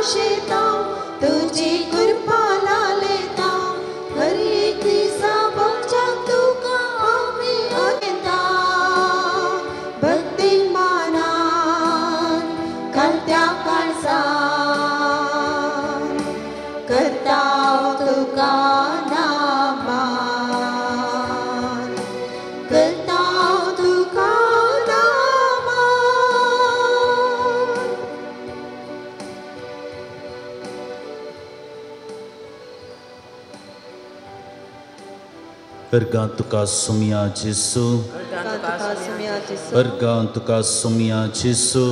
आशेता तुजी कृपा लालेता हर एक दिसा भोगच्याक तुका आमी येता भक्ती मानान करत्या काळजान करता तुका नामान करता तुका नामान. अर्गां तुका सुमया जेसू, अर्गां तुका सुमया जेसू,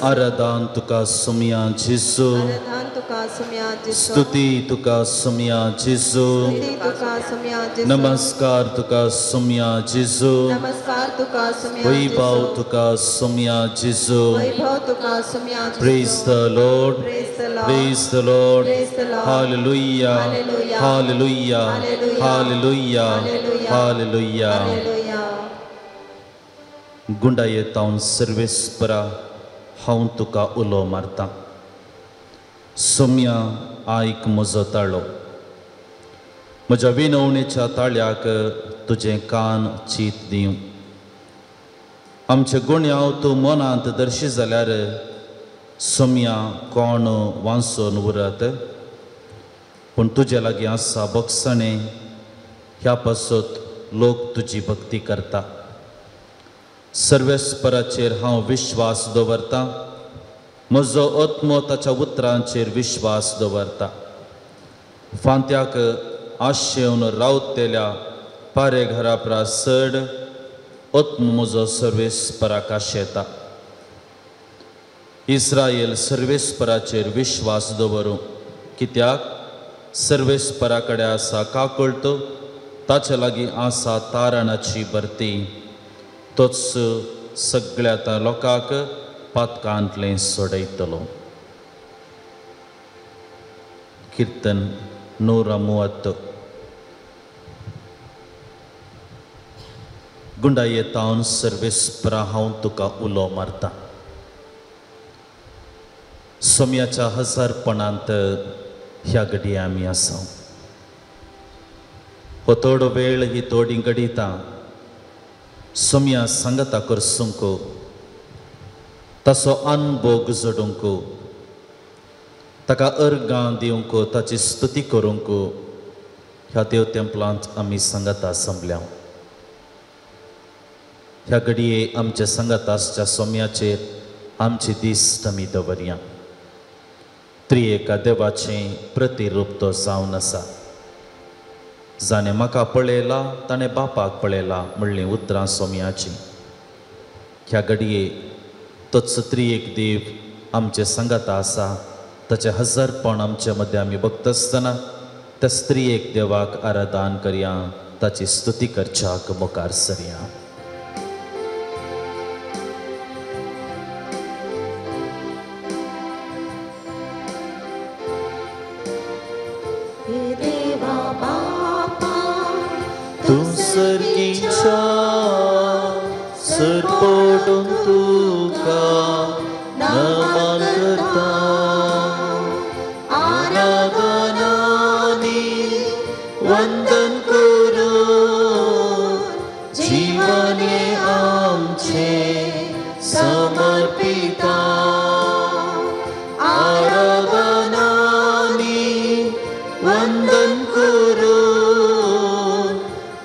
आराधन तुका सुमया जेसू, स्तुती तुका सुमया जेसू, नमस्कार तुका सुमया जेसू, वैभव तुका Somaiya जेसू. Praise the Lord, praise the Lord, hallelujah, hallelujah, hallelujah, hallelujah. गुंडाये तावन सर्वेस्परा हांव तुका उलो मारता. सोम्या आयक म्हजो ताळो, म्हज्या विनवणेच्या ताळ्याक तुजें कान चीत दिवं. आमचे गुण्याव तूं मनांत दर्शी जाल्यार सोम्या कोण वांचून उरत? पूण तुजे लागीं आसा बक्षणें, ह्या पासत लोक तुजी भक्ती करता. सर्वेस्पराचेर हांव विश्वास दवरतां, म्हजो आत्मो ताच्या उतरांचेर विश्वास दवरता. फांत्याक आशेवन रावतेल्या पारे घरा परस चड आत्मो म्हजो सर्वेस्पराक आशेता. इस्रायल सर्वेस्पराचेर विश्वास दवरूं, कित्याक सर्वेस्परा कडेन आसा काकळट, ताचे लागीं आसा तारणाची भरती. तोच सगळ्या लोकांक पातकांतलें सोडयतलो. कीर्तन 130. गुंडाये तावन सर्वेस्परा हांव तुका उलो मारता. सोम्याच्या हजारपणांत ह्या घडये आमी आसा. हो थोडो वेळ ही थोडी घडितां सोम्या सांगता करसूंक, ताचो अनभोग जोडूंक, ताका अर्गां दिवंक, ताची स्तुती करूंक ह्या देव तेंपलांत आमी सांगता संपल्या. ह्या घडये आमच्या सांगात आसच्या सोम्याचेर आमची दिश्ट आमी दवरया. त्रिएका देवाचें प्रतिरूप तो जावन आसा. जाणें म्हाका पळयला ताणें बापाक पळयला म्हणलीं उतरां सोम्याचीं. ह्या घडये तोच त्रिएक देव आमचे सांगाता आसा. ताचें हजारपण आमचे मदें आमी बघता आसतना त्या स्त्रियेक देवाक आराधन करया, ताची स्तुती करच्याक मुखार सरया. तूं सर्गीच्या सरपडून तुका नमन करता, आराधनानी वंदन करून जीवने आमचे समर्पिता. आराधनानी वंदन करून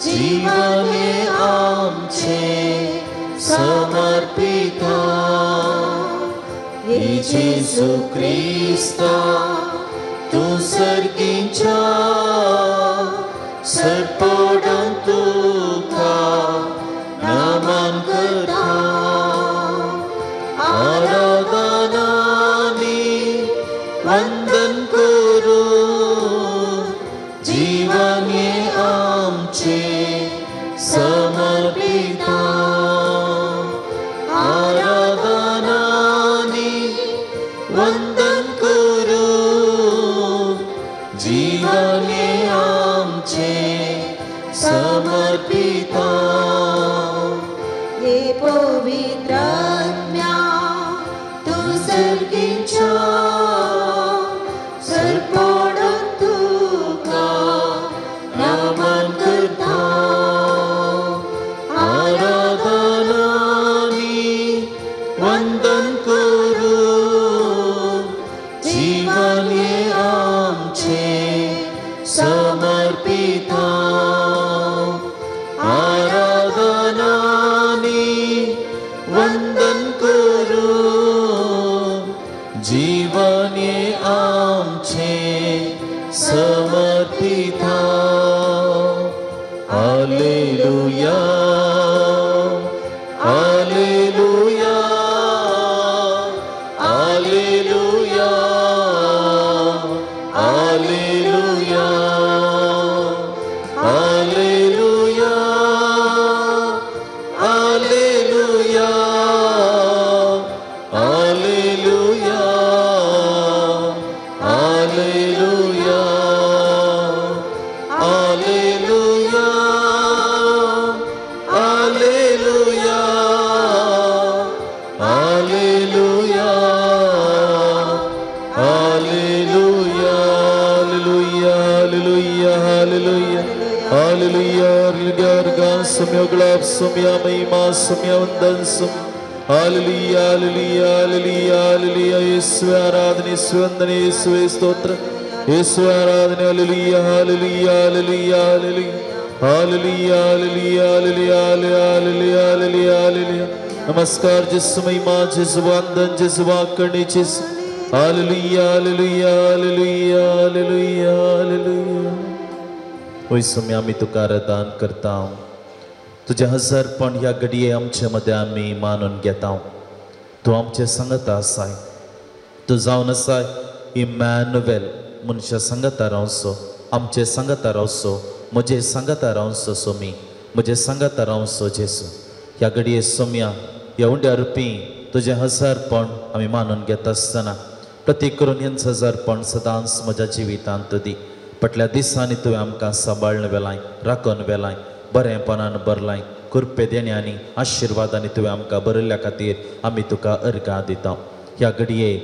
जीवने आमचे समर्पिता. हे जेजू क्रिस्ता तूं सर्गीच्या सरपडून तुका नमन करता, आराधनानी वंदन करून जीवने आमचे समर्पिता. आराधनानी वंदन करून जीवने आमचे समर्पिता. हे पवित्र आत्म्या तूं सर्गीच्या जीवन ये आमचें समर्पिता। Hallelujah, hallelujah, hallelujah, hallelujah, hallelujah, hallelujah, hallelujah, hallelujah, hallelujah, hallelujah, hallelujah, hallelujah, hallelujah, hallelujah, hallelujah. सम्य गुलाब सम्य महिमा सम्य वंदन सम्य। Hallelujah, hallelujah, hallelujah, hallelujah. येशुवे आराधने, येशुवे वंदन, येशुवे स्तोत्र, येशुवे आराधने। Hallelujah, hallelujah, hallelujah, hallelujah, hallelujah, hallelujah, hallelujah, hallelujah, hallelujah. नमस्कार जेसू, महिमा जेसू, वंदन जेसू, वाकणे जेसू। Hallelujah, hallelujah, hallelujah, hallelujah, hallelujah. ओय सोम्या, आमी तुका आराधन करता। तुजें हजारपण ह्या घडये आमचे मदें आमी मानून घेता। तूं आमचे सांगता आसाय, तूं जावन आसाय इमॅन्युएल, मनशा सांगता रावचो, आमचे सांगता रावचो, म्हजे सांगता रावचो सोमी, म्हजे सांगता रावचो जेसू। ह्या घडये सोम्या, ह्या उंड्या रुपी तुजें हजारपण आमी मानून घेता आसतना प्रतीक करून हेंच हजारपण सदांच म्हज्या जिवितांत दी। फाटल्या दिसांनी तुवें आमकां सांबाळून वेलाय, राखून वेलाय, बरेंपणान भरलाय, कृपे देण्यांनी आशिर्वादांनी तुवें आमकां बरयल्ल्या खातीर आमी तुका अर्गां दिता। ह्या घडये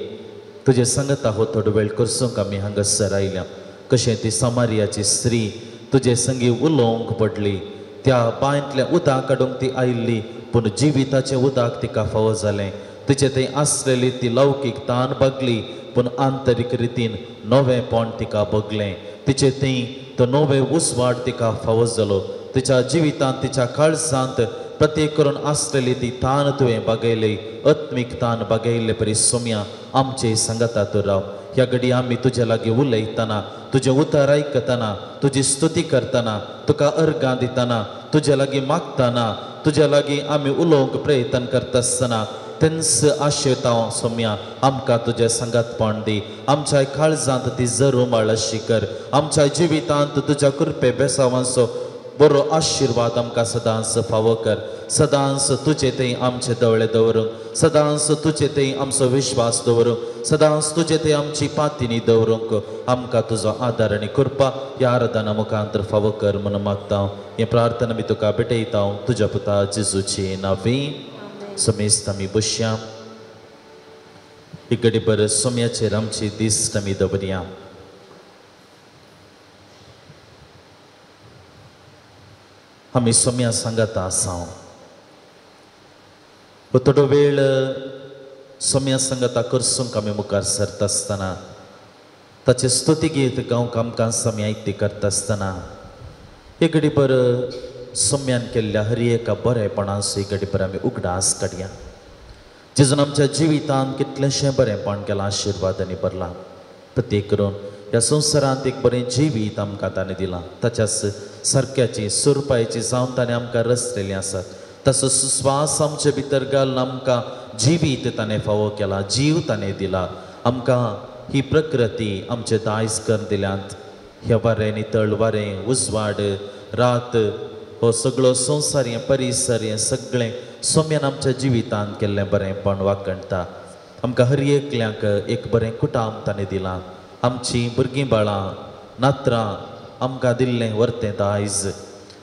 तुजे सांगता हो थोडो वेळ करसूंक आमी हांगासर आयल्या। कशें ती समारियाची स्त्री तुजे संगी उलोवंक पडली, त्या बांयतल्या उदक काडूंक ती आयिल्ली, पूण जिविताचें उदक तिका फावो जालें। तिचे थंय आसलेली ती लौकीक तान भागली, पूण आंतरीक रितीन नवेंपण तिका भोगलें। तिचे थंय तो नवे उजवाड तिका फावो जालो। तिच्या जिवितांत, तिच्या काळजांत प्रत्येक करून आसलेली ती तान तुवें बागयली, आत्मीक तान बागयल्ले परी सोम्या आमचे सांगता तूं राव। ह्या घडी आमी तुजे लागीं उलयतना, तुजें उतर आयकतना, तुजी स्तुती करतना, तुका अर्गां दितना, तुजे लागीं मागतना, तुजे लागीं आमी उलोवंक प्रयत्न करता आसतना तेंच आशेता सोम्या आमकां तुजें सांगातपण दी। आमच्या काळजांत ती जरूमाळ अशी कर, आमच्या जिवितांत तुज्या कृपे बेसावांचो बरो आशिर्वाद आमकां सदांच फावो कर। सदांच तुजे थंय आमचे दोळे दवरूंक, सदांच तुजे थंय आमचो विश्वास दवरूंक, सदांच तुजे थंय आमची पातिनी दवरूंक आमकां तुजो आदार आनी कृपा ह्या आराधना मुखांतर फावो कर म्हूण मागता। हें प्रार्थना मी तुका भेटयता तुज्या पुता जेजूची नांवी। समेस्त आमी बसया। एक घडी बर सोम्याचेर आमची दिश्ट आमी दवरया। आमी सोम्या सांगाता आसा। हो थोडो वेळ सोम्या सांगाता करसूंक आमी मुखार सरता आसतना, ताचे स्तुती गीत गावंक आमकां आमी आयती करता आसतना एक घडी बर सोम्यान केल्ल्या हर एका बरेपणाचो एक घडी बर आमी उगडास काडया। जेजून आमच्या जिवितांत कितलेंशें बरेंपण केलां, आशिर्वादांनी भरलां। प्रत्येक करून ह्या संवसारांत एक बरें जिवीत आमकां ताणें दिलां, ताच्याच सारक्याची सुरपायची जावन ताणें आमकां रचलेलीं आसात। ताचो सुस्वास आमचे भितर घालून आमकां जिवीत ताणें फावो केला, जीव ताणें दिला आमकां। ही प्रकृती आमचें दायज करून दिल्यांत। ह्या वारें नितळ वारें, उजवाड, रात, हो सगळो संवसार, हें परिसर, हें सगळें सोम्यान आमच्या जिवितांत केल्लें बरेंपण वाखणटा। आमकां हर एकल्यांक एक बरें कुटाम ताणें दिलां। आमचीं भुरगीं बाळां, नात्रां आमकां दिल्लें वर्तें दायज।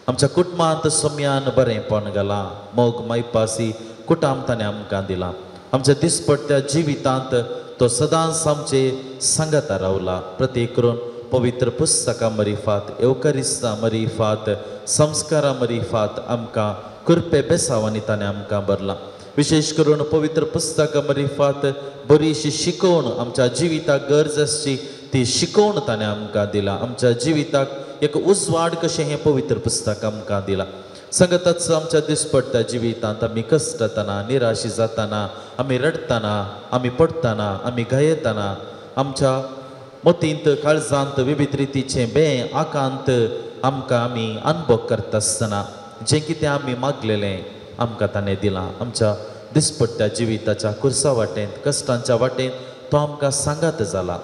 आमच्या कुटुंबांत सोम्यान बरेंपण घालां, मोग मायपासी कुटाम ताणें आमकां दिलां। आमच्या दिसपट्ट्या जिवितांत तो सदांच आमचे सांगाता रावला। प्रत्येक करून पवित्र पुस्तकां मरिफात, येवकारिस्ता मरिफात, संस्कारां मरिफात आमकां कृपे बेसावांनी ताणें आमकां भरलां। विशेष करून पवित्र पुस्तकां मरिफात बरीशी शिकवण आमच्या जिविताक गरज आसची ती शिकवण ताणें आमकां दिला। आमच्या जिविताक एक उजवाड कशें हें पवित्र पुस्तक आमकां दिलां। संगताच आमच्या दिसपडट्या जिवितांत आमी कश्टतना, निराशी जाताना, आमी रडटना, आमी पडटना, आमी गायतना, आमच्या मतींत काळजांत विविध रितीचें बें आकांत आमकां आमी अनुभव करता आसतना जें कितें आमी मागलेलें आमकां ताणें दिलां. आमच्या दिसपट्ट्या जिविताच्या कुर्सा वाटेंत, कश्टांच्या वाटेंत तो आमकां सांगात जाला.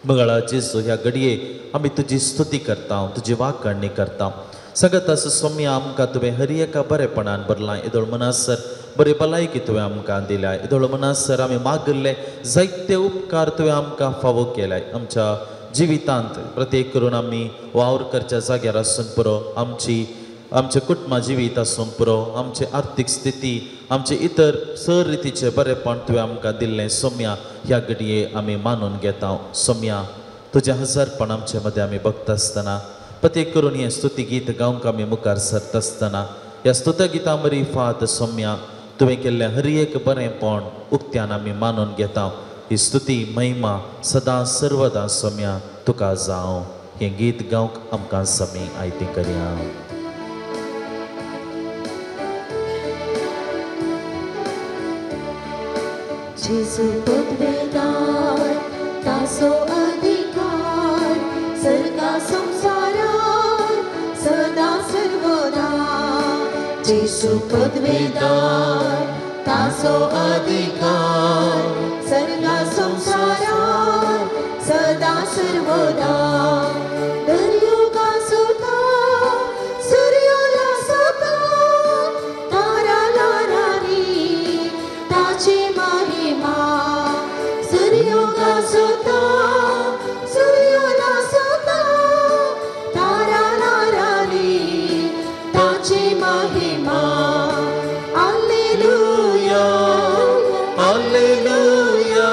मंगळा जेजू, ह्या घडये आमी तुजी स्तुती करता, तुजी वाखाणणी करता. सगळ्यात आसा सोम्या, आमकां तुवें हर एका बरेपणान भरलां. येदोळ म्हणसर बरी भलायकी तुवें आमकां दिल्या. येदोळ म्हणसर आमी मागिल्ले जायते उपकार तुवें आमकां फावो केल्याय. आमच्या जिवितांत प्रत्येक करून आमी वावर करच्या जाग्यार आसून पुरो, आमची आमचें कुटुंबा जिवीत आसूंक पुरो, आमची आर्थीक स्थिती, आमचे इतर सर रितीचें बरेपण तुवें आमकां दिल्लें सोम्या ह्या घडये आमी मानून घेता. सोम्या, तुजें हजारपण आमचे मदें आमी बघता आसतना, प्रत्येक करून हें स्तुती गीत गावंक आमी मुखार सरता आसतना, ह्या स्तुती गितां मरी फात सोम्या तुवें केल्लें हर एक बरेंपण उक्त्यान आमी मानून घेता. ही स्तुती महिमा सदां सर्वदां सोम्या तुका जावं. हें गीत गावंक आमकां समी आयतें करया. जेजू पदवेदार तासो अधिकार सर्गा संसारार सदा सर्वदा. जेजू पदवेदार तासो अधिकार सर्गा संसारार सदा सर्वदा. दर्यो गाजोता सूर्योला सता तारा लारानी ताची महिमा. सूर्यो गाजोता सूर्योला सता तारा लारानी ताची महिमा. Alleluia, alleluia,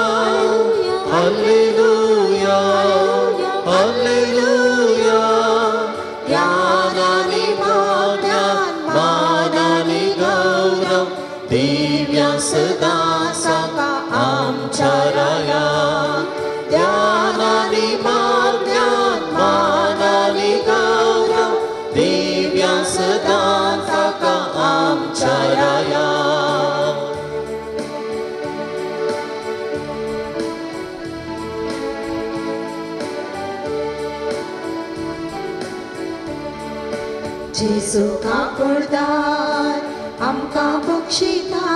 alleluia, alleluia. ज्ञानानि भाग्यान मानानि गौरव दिव्या सदा साका आमच्या राया. ज्ञानानि भाग्यान मानानि गौरव दिव्या सदा साका आमच्या राया. जेजू काकुळदार आमकां बक्षिता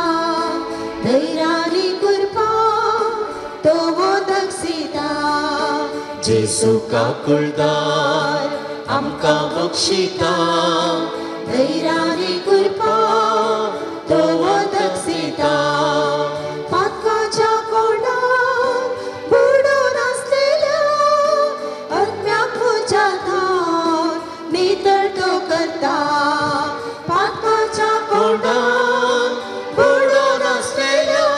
धैर्यानी कृपा तो दक्षिता. जेजू काकुळदार आमकां बक्षिता धैर्यानी कृपा तो दक्षिता. पातकाच्या कोंडात बुडून आसलेल्या आत्म्याक म्हज्या धांवन नितळ तो करता. पातकाच्या कोंडात बुडून आसलेल्या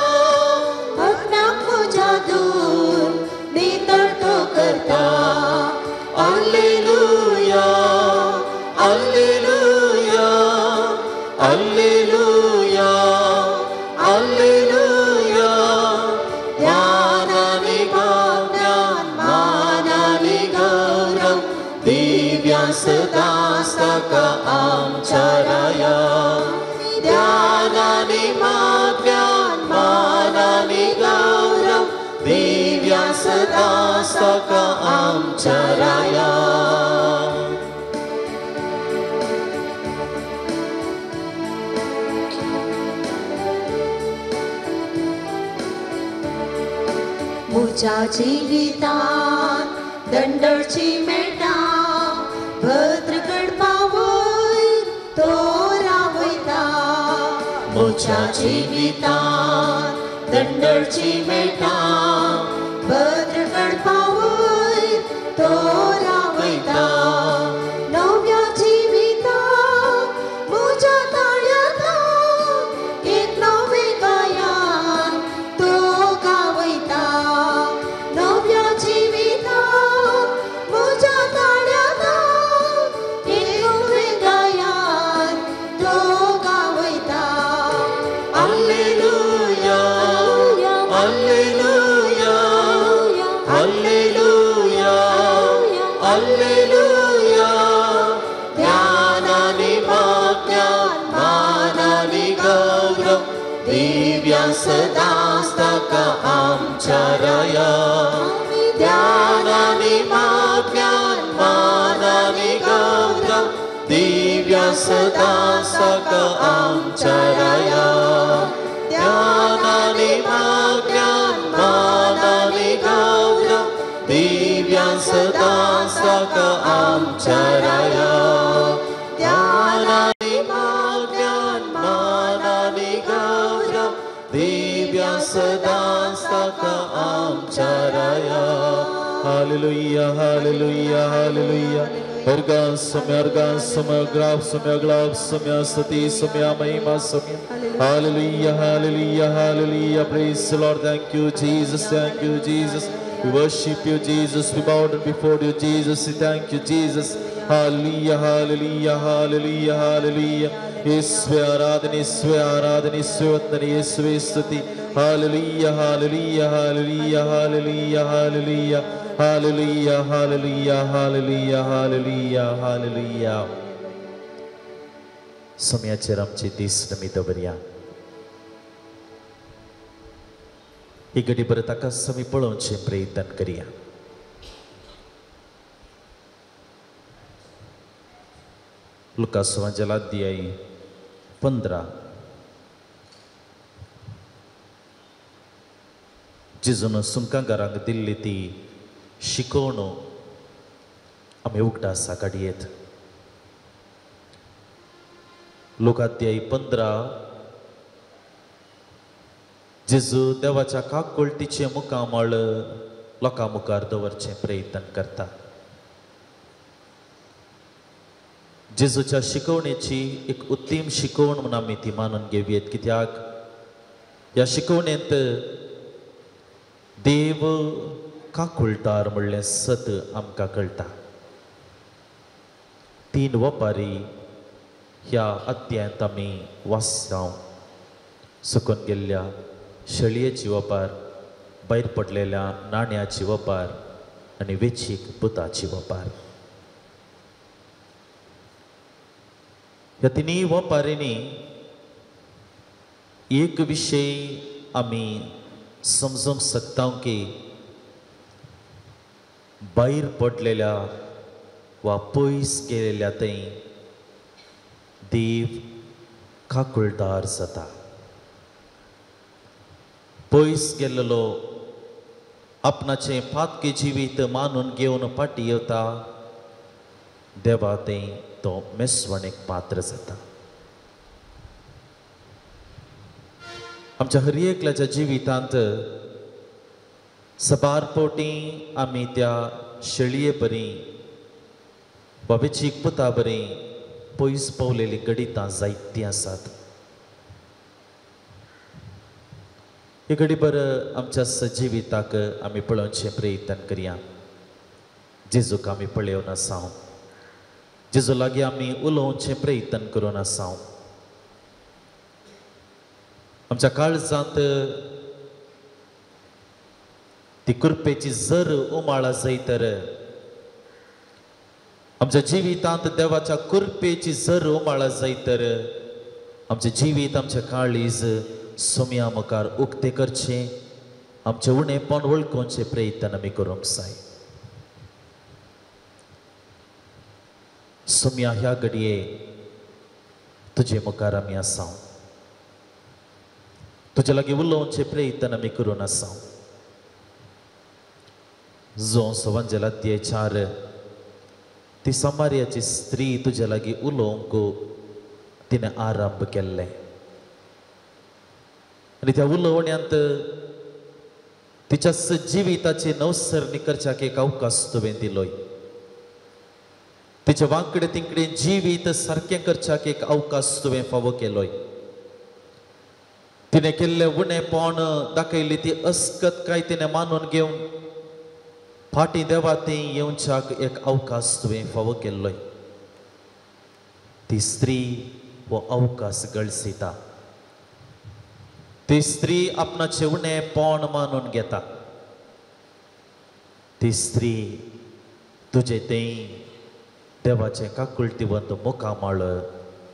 आत्म्याक म्हज्या दूर नितळ तो करता. Alleluia, alleluia, alleluia, alleluia. ज्ञानानि भाग्यान मानानि गौरव दिव्या सदा साका आमच्या राया. ज्ञानानि भाग्यान मानानि गौरव दिव्या सदा साका आमच्या राया. म्हज्या जिवितांत दंडळची मेळटा भद्र कडपा वयर तो रावयता. म्हज्या जिवितांत दंडळची मेळटा भद्र कडपा वयर तो रावयता. नव्या जिवितांत म्हज्या ताळ्यांत एक नवें गायन तो गावयता. नव्या जिवितांत म्हज्या ताळ्यांत एक नवें गायन तो गावयता. Alleluia, alleluia, alleluia, alleluia. ज्ञानानि भाग्यान सदांच ताका आमच्या राया ध्यानानी मागल्यान मानानी गौरव दिव्या सदांच ताका आमच्या राया ध्यानानी मागल्यान मानानी गौरव दिव्या सदांच ताका आमच्या राया ध्यानानी मागल्यान मानानी गौरव दिव्या सदांच ताका आमच्या राया. Hallelujah, hallelujah, hallelujah. अर्गान सम्या, अर्गान सम्या, ग्राफ सम्या, ग्लाब सम्या, स्तुति सम्या, महिमा सम्या. Hallelujah, hallelujah, hallelujah. Praise the Lord. Thank you, Jesus. Thank you, Jesus. We worship you, Jesus. We bow down before you, Jesus. We thank you, Jesus. Hallelujah, hallelujah, hallelujah, hallelujah. येसुवे आराधना, येसुवे आराधना, येसुवे वंदन, येसुवे स्तुति. Hallelujah, hallelujah, hallelujah, hallelujah, hallelujah, hallelujah, hallelujah, hallelujah, hallelujah, hallelujah. समयाचेर आमची दीस आमी दवरया. ही घडी परत आकाश आमी पळोवचें प्रयत्न करया. लुकास अध्याय 15 जेजून सुंकांगारांक दिल्ली ती शिकवण आमी उगडासा काडयेत. लुकाध्याय 15 जेजू देवाच्या काकुळटीचें मुखामळ लोकां मुखार दवरचें प्रयत्न करता. जेजूच्या शिकवणेची एक उत्तम शिकवण म्हणून आमी ती मानून घेवयेत, कित्याक ह्या शिकवणेंत देव काकुळटार म्हणलें सत आमकां कळटा. 3 वपारी ह्या अध्यायांत आमी वाचता. सुकून गेल्ल्या शेळयेची वपार, भायर पडलेल्या नाण्याची वपार आनी वेचीक पुताची वपार. ह्या तिनूय वपारींनी एक विशय आमी समजूंक शकता की भायर पडलेल्या वा पयस गेलेल्या थंय देव काकुळदार जाता. पयस गेल्लो आपणाचें पातकी जिवीत मानून घेवन फाटीं येता, देवा थंय तो मेसवणेक पात्र जाता. आमच्या हर एकल्याच्या जिवितांत सबार पोटी आमी त्या शेळये बरी वा वेचीक पुता बरी पयस पावलेली घडितां जायतीं आसात. ही घडीभर आमच्या सजिविताक आमी पळोवचें प्रयत्न करया. जेजूक आमी पळोवन आसा, जेजू लागीं आमी उलोवचें प्रयत्न करून आसा. आमच्या काळजांत ती कृपेची जर उमाळा जाय तर आमच्या जिवितांत देवाच्या कृपेची जर उमाळा जाय तर आमचें जिवीत आमचें काळीज सोम्या मुखार उक्तें करचें, आमचें उणेपण वळखुचें प्रयत्न आमी करूंक जाय. सोम्या ह्या घडये तुजे मुखार आमी आसा, तुजे लागीं उलोवचें प्रयत्न आमी करून आसा. जो सवंजल अध्याय 4 ती समार्याची स्त्री तुजे लागीं उलोवंक तिणें आरंभ केल्लें आनी त्या उलोवण्यांत तिच्या जिविताची नवसरणी करच्याक एक अवकाश तुवें दिलोय. तिच्या वांकडे तिकडे जिवीत सारकें करच्याक एक अवकाश तुवें फावो केलोय. तिणें केल्लें उणेपण दाखयली ती अस्कत काय तिणें मानून घेवन फाटीं देवा ती येवच्याक एक अवकाश तुवें फावो केल्लोय. ती स्त्री हो अवकाश गळसिता. ती स्त्री आपणाचें उणेपण मानून घेता. ती स्त्री तुजे थंय देवाचें काकुळटिवंत मुखामळ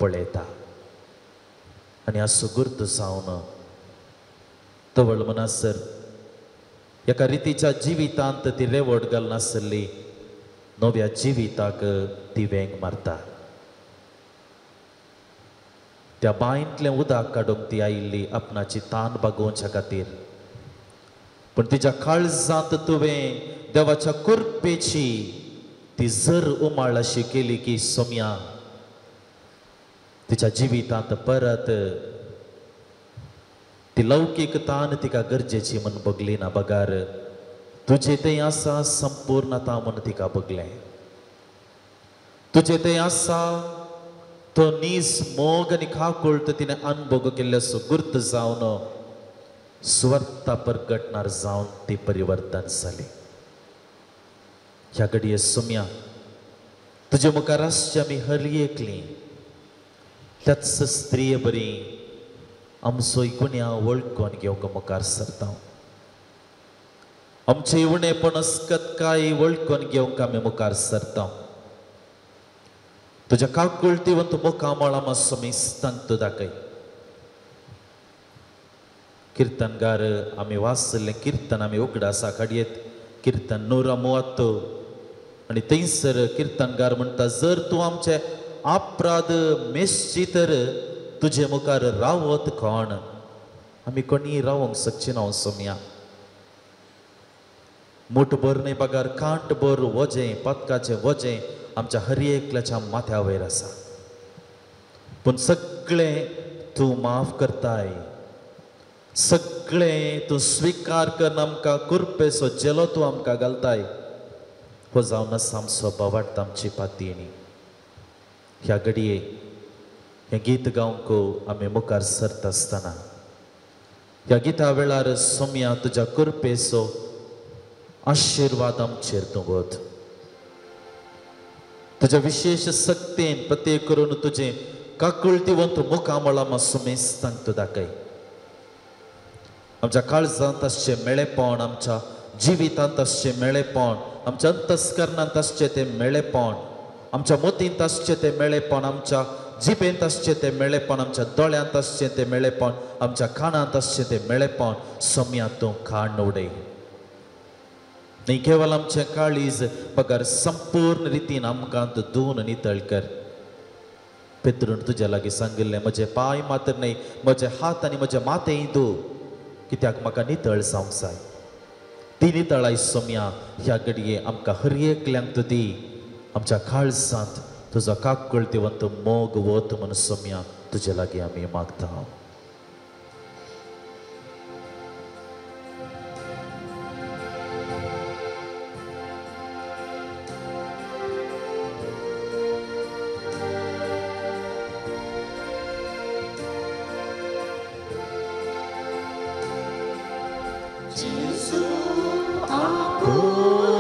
पळयता आनी असो गुर्त जावन तवळ म्हणसर एका रितीच्या जिवितांत ती रेवट घालनासली नव्या जिविताक ती वेंग मारता. त्या बांयंतलें उदक काडूंक ती आयिल्ली आपणाची तान भागोवच्या खातीर, पूण तिच्या काळजांत तुवें देवाच्या कृपेची ती जर उमाळ अशी केली की सोम्या तिच्या जिवितांत परत ती लौकीक तान तिका गरजेची म्हूण बगली ना, बगार तुजे तें आसा संपूर्णता म्हूण तिका बगलें. तुजे तें आसा तो नीज मोग आनी काकुळट तिणें अनुभव केल्ल्याचो गुर्त जावन सुवार्था परगटणार जावन ती परिवर्तन जाली. ह्या घडये सोम्या तुजे मुखार आसची आमी हर एकली त्याच स्त्रिये बरी आमचो गुन्यांव वळखून घेवंक मुखार सरता. आमचें उणेपण अस्कतकाय वळखून घेवंक आमी मुखार सरता. तुज्या काकुळतीवंत मुखामळा मातसो मिस्तांक तूं दाखय. किर्तनगार आमी वाचलें किर्तन आमी उगडासा काडयेत किर्तन 130 आनी थंयसर किर्तनगार म्हणटा, जर तूं आमचे अपराध मेजची तर तुजे मुखार रावत कोण? आमी कोणीय रावंक शकची ना सोम्या. मुठभर न्हय बगर कांठभर वजें पदकाचें वजें आमच्या हर एकल्याच्या माथ्या वयर आसा, पूण सगळें तूं माफ करताय, सगळें तूं स्विकार करून आमकां कृपेचो जेलो तूं आमकां घालताय. हो जावन आसा आमचो बावार्थ आमची पातयेणी. ह्या घडये हें गीत गावंक आमी मुखार सरता आसतना ह्या गिता वेळार सोम्या तुज्या कृपेचो आशिर्वाद आमचेर तूं वत. तुज्या विशेश शक्तेन प्रत्येक करून तुजें काकुळतीवंत मुखामळा मातसो मेस्तांक तूं दाखय. आमच्या काळजांत आसचें मेळेपण, आमच्या जिवितांत आसचें मेळेपण, आमच्या अंतस्करणांत आसचें तें मेळेपण, आमच्या मोतींत आसचें तें मेळेपण, आमच्या जिबेंत आसचें तें मेळेपण, आमच्या दोळ्यांत आसचें तें मेळेपण, आमच्या कानांत आसचें तें मेळेपण सोम्या तूं काडून उडय. न्ही केवल आमचें काळीज बगर संपूर्ण रितीन आमकां धुवन नितळ कर. पेत्रून तुज्या लागीं सांगिल्लें, म्हजे पांय मात्र न्हय म्हजे हात आनी म्हजें माथेंय धू, कित्याक म्हाका नितळ जावंक जाय. ती नितळाय सोम्या ह्या घडये आमकां हर एकल्यांक तूं दी. आमच्या काळजांत तुजो काकुळतीवंत मोग वत म्हूण सोम्या तुजे लागीं आमी मागता. जेसू आपयता,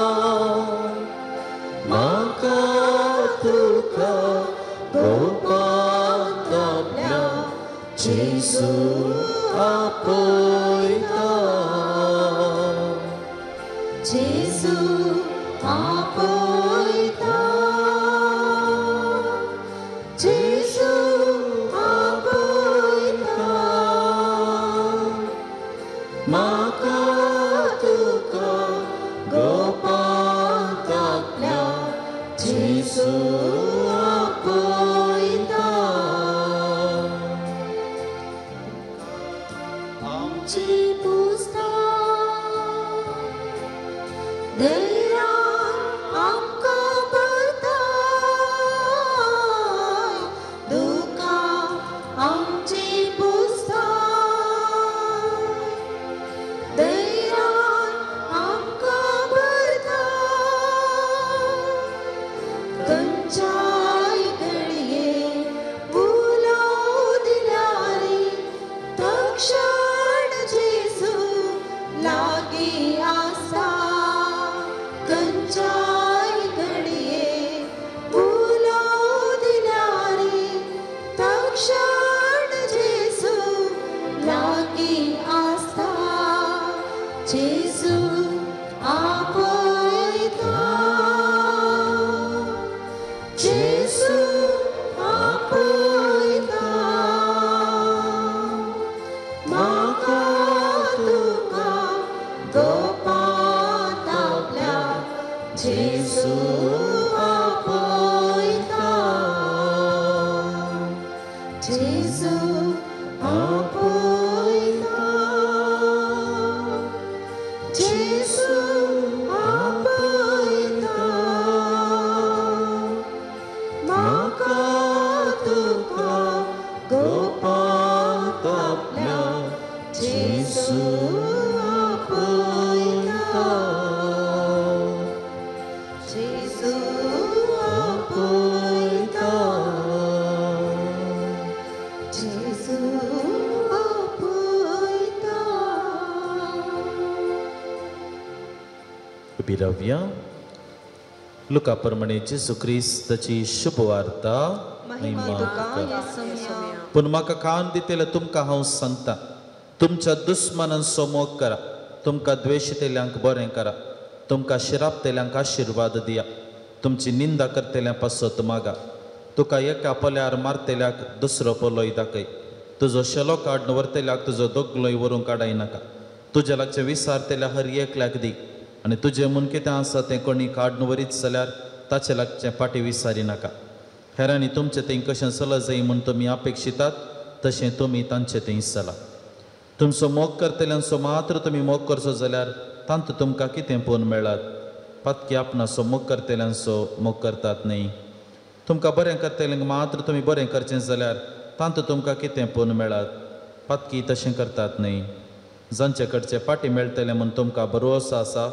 जेसू जेजू आपयता, जेजू आपयता, म्हाका तुका गोपांत आपल्या जेजू आपयता, जेजू आपयता, जेजू आपयता. उबी रावया. लुका प्रमाणे जेजू क्रिस्ताची शुभवार्ता. महिमा तुका येसुम्या. पूण म्हाका कान दितले तुमकां हांव सांगता, तुमच्या दुस्मानांचो मोग करा, तुमकां द्वेशतेल्यांक बरें करा, तुमकां शिरापतेल्यांक आशिर्वाद दिया, तुमची निंदा करतेल्यां पासत मागा, तुका एका पोल्यार मारतेल्याक दुसरो पोलोय दाखय, तुजो शेलो काडून व्हरतेल्याक तुजो दोगलोय व्हरूंक काडाय नाका, तुज्या लागचें विसारतेल्या हर एकल्याक दी, आनी तुजें म्हूण कितें आसा तें कोणी काडून व्हरीत जाल्यार ताचें लागचें फाटीं विसारी नाका. हेरांनी तुमचें थंय कशें चलत जाय म्हूण तुमी अपेक्षितात तशें तुमी तांचे थंय चला. तुमचो मोग करतल्यांचो मात्र तुमी मोग करचो जाल्यार तांतूं तुमकां कितें पळोवन मेळत? पातकी आपणाचो मोग करतल्यांचो मोग करतात न्ही? तुमकां बरें करतल्यांक मात्र तुमी बरें करचें जाल्यार तांतूं तुमकां कितें पळोवन मेळत? पातकी तशें करतात न्ही? जांचे कडचे फाटीं मेळटलें म्हूण तुमकां भरवंसो आसा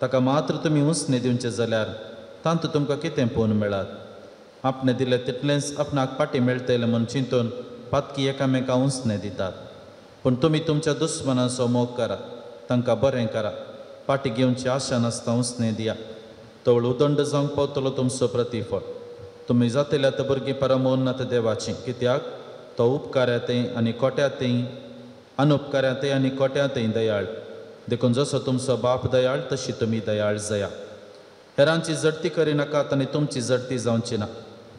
ताका मात्र तुमी उंचणे दिवचें जाल्यार तांतूं तुमकां कितें पळोवन मेळत? आपणें दिलें तितलेंच आपणाक फाटीं मेळटलें म्हूण चिंतून पातकी एकामेकां उंचणे दितात. पूण तुमी तुमच्या दुस्मानांचो मोग करा, तांकां बरें करा, फाटीं घेवची आशा नासतना उंचणे दिया. तवळ उदंड जावंक पावतलो तुमचो प्रतिफळ. तुमी जातले आतां भुरगीं परमोन्नत देवाचीं, कित्याक तो उपकाऱ्यातय आनी कोट्यातय अनुपकाऱ्यातय आनी कोट्यातय दयाळ. देखून जसो तुमचो बाप दयाळ तशी तुमी दयाळ जाया. हेरांची जडती करिनाकात आनी तुमची जडती जावची ना.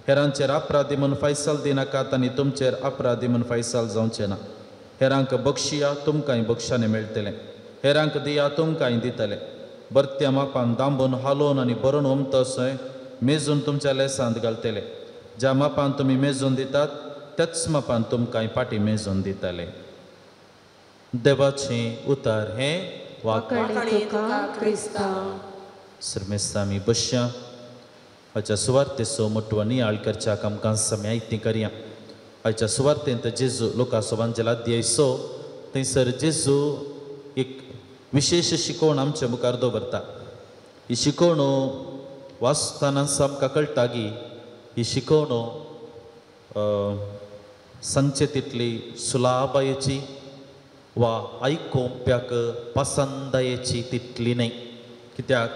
हेरांचेर अपराधी म्हूण फैसल दिनाकात आनी तुमचेर अपराधी म्हूण फैसल जावचें ना. हेरांक बक्षिया, तुमकांय बक्षांनी मेळटलें. हेरांक दिया, तुमकांय दितले. बरत्या मापान दांबून हालोवन आनी भरून ओमतसोय मेजून तुमच्या लेसांत घालतले. ज्या मापान तुमी मेजून दितात त्याच मापान तुमकांय फाटीं मेजून दितले. देवाचें उतर हें वाखाणे तुका क्रिस्ता. सरमेस्ता आमी बसया. आयच्या सुवार्तेचो मोटवो नियाळ करच्याक आमकां सम्यायती करया. आयच्या सुवार्तेंत जेजू लोकांचो वांजेल अध्याय 6 थंयसर जेजू एक विशेश शिकवण आमचे मुखार दवरता. ही शिकवण वाचतनाच आमकां कळटा की ही शिकवण सांगचे तितली सुलाबायेची वा आयकुप्याक पसंदायेची तितली न्हय. कित्याक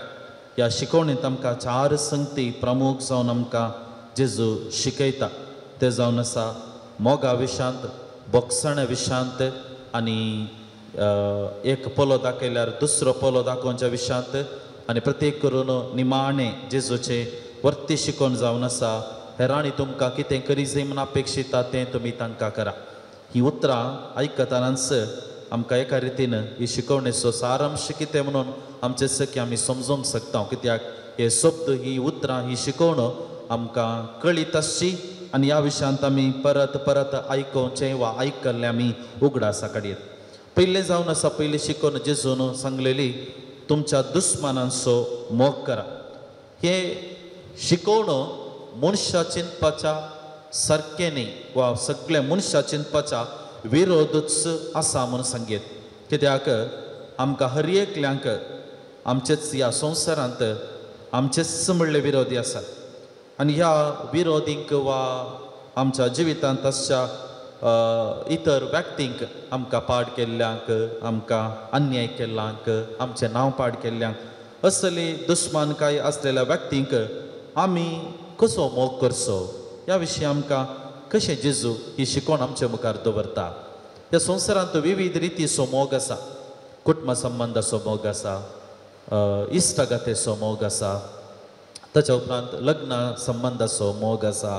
ह्या शिकवणेंत आमकां चार संगती प्रमुख जावन आमकां जेजू शिकयता. ते जावन आसा मोगा विशांत, बोगसाण्या विशांत, आनी एक पोलो दाखयल्यार दुसरो पोलो दाखोवच्या विशांत, आनी प्रत्येक करून निमाणें जेजूचें वर्ती शिकवण जावन आसा हेरांनी तुमकां कितें करी जाय म्हूण अपेक्षिता तें तुमी तांकां करा. ही उतरां आयकतनाच आमकां एका रितीन ही शिकवणेचो सारांश कितें म्हणून आमचे सखी आमी समजूंक शकता. कित्याक हे शब्द, ही उतरां, ही शिकवण आमकां कळीत आसची आनी ह्या विशयांत आमी परत परत आयकोवचें वा आयकल्लें आमी उगडासा काडयेत. पयलें जावन आसा पयली शिकवण जेजून सांगलेली, तुमच्या दुस्मानांचो मोग करा. हे शिकवण मनशा चिंतपाच्या सारकें न्ही वा सगळ्या मनशा चिंतपाच्या विरोधूच आसा म्हूण सांगयेत. कित्याक आमकां हर एकल्यांक आमचेच ह्या संवसारांत आमचेच म्हणले विरोधी आसात आनी ह्या विरोधींक वा आमच्या जिवितांत आसच्या इतर व्यक्तींक आमकां पाड केल्ल्यांक, आमकां अन्याय केल्ल्यांक, आमचें नांव पाड केल्ल्यांक, असली दुस्मानकाय आसलेल्या व्यक्तींक आमी कसो मोग करचो ह्या विशीं आमकां कशें जेजू ही शिकवण आमचे मुखार दवरता. ह्या संवसारांत विविध रितीचो मोग आसा. कुटुंब संबंदाचो मोग आसा, इश्टागतेचो मोग आसा, ताच्या उपरांत लग्न संबंदाचो मोग आसा,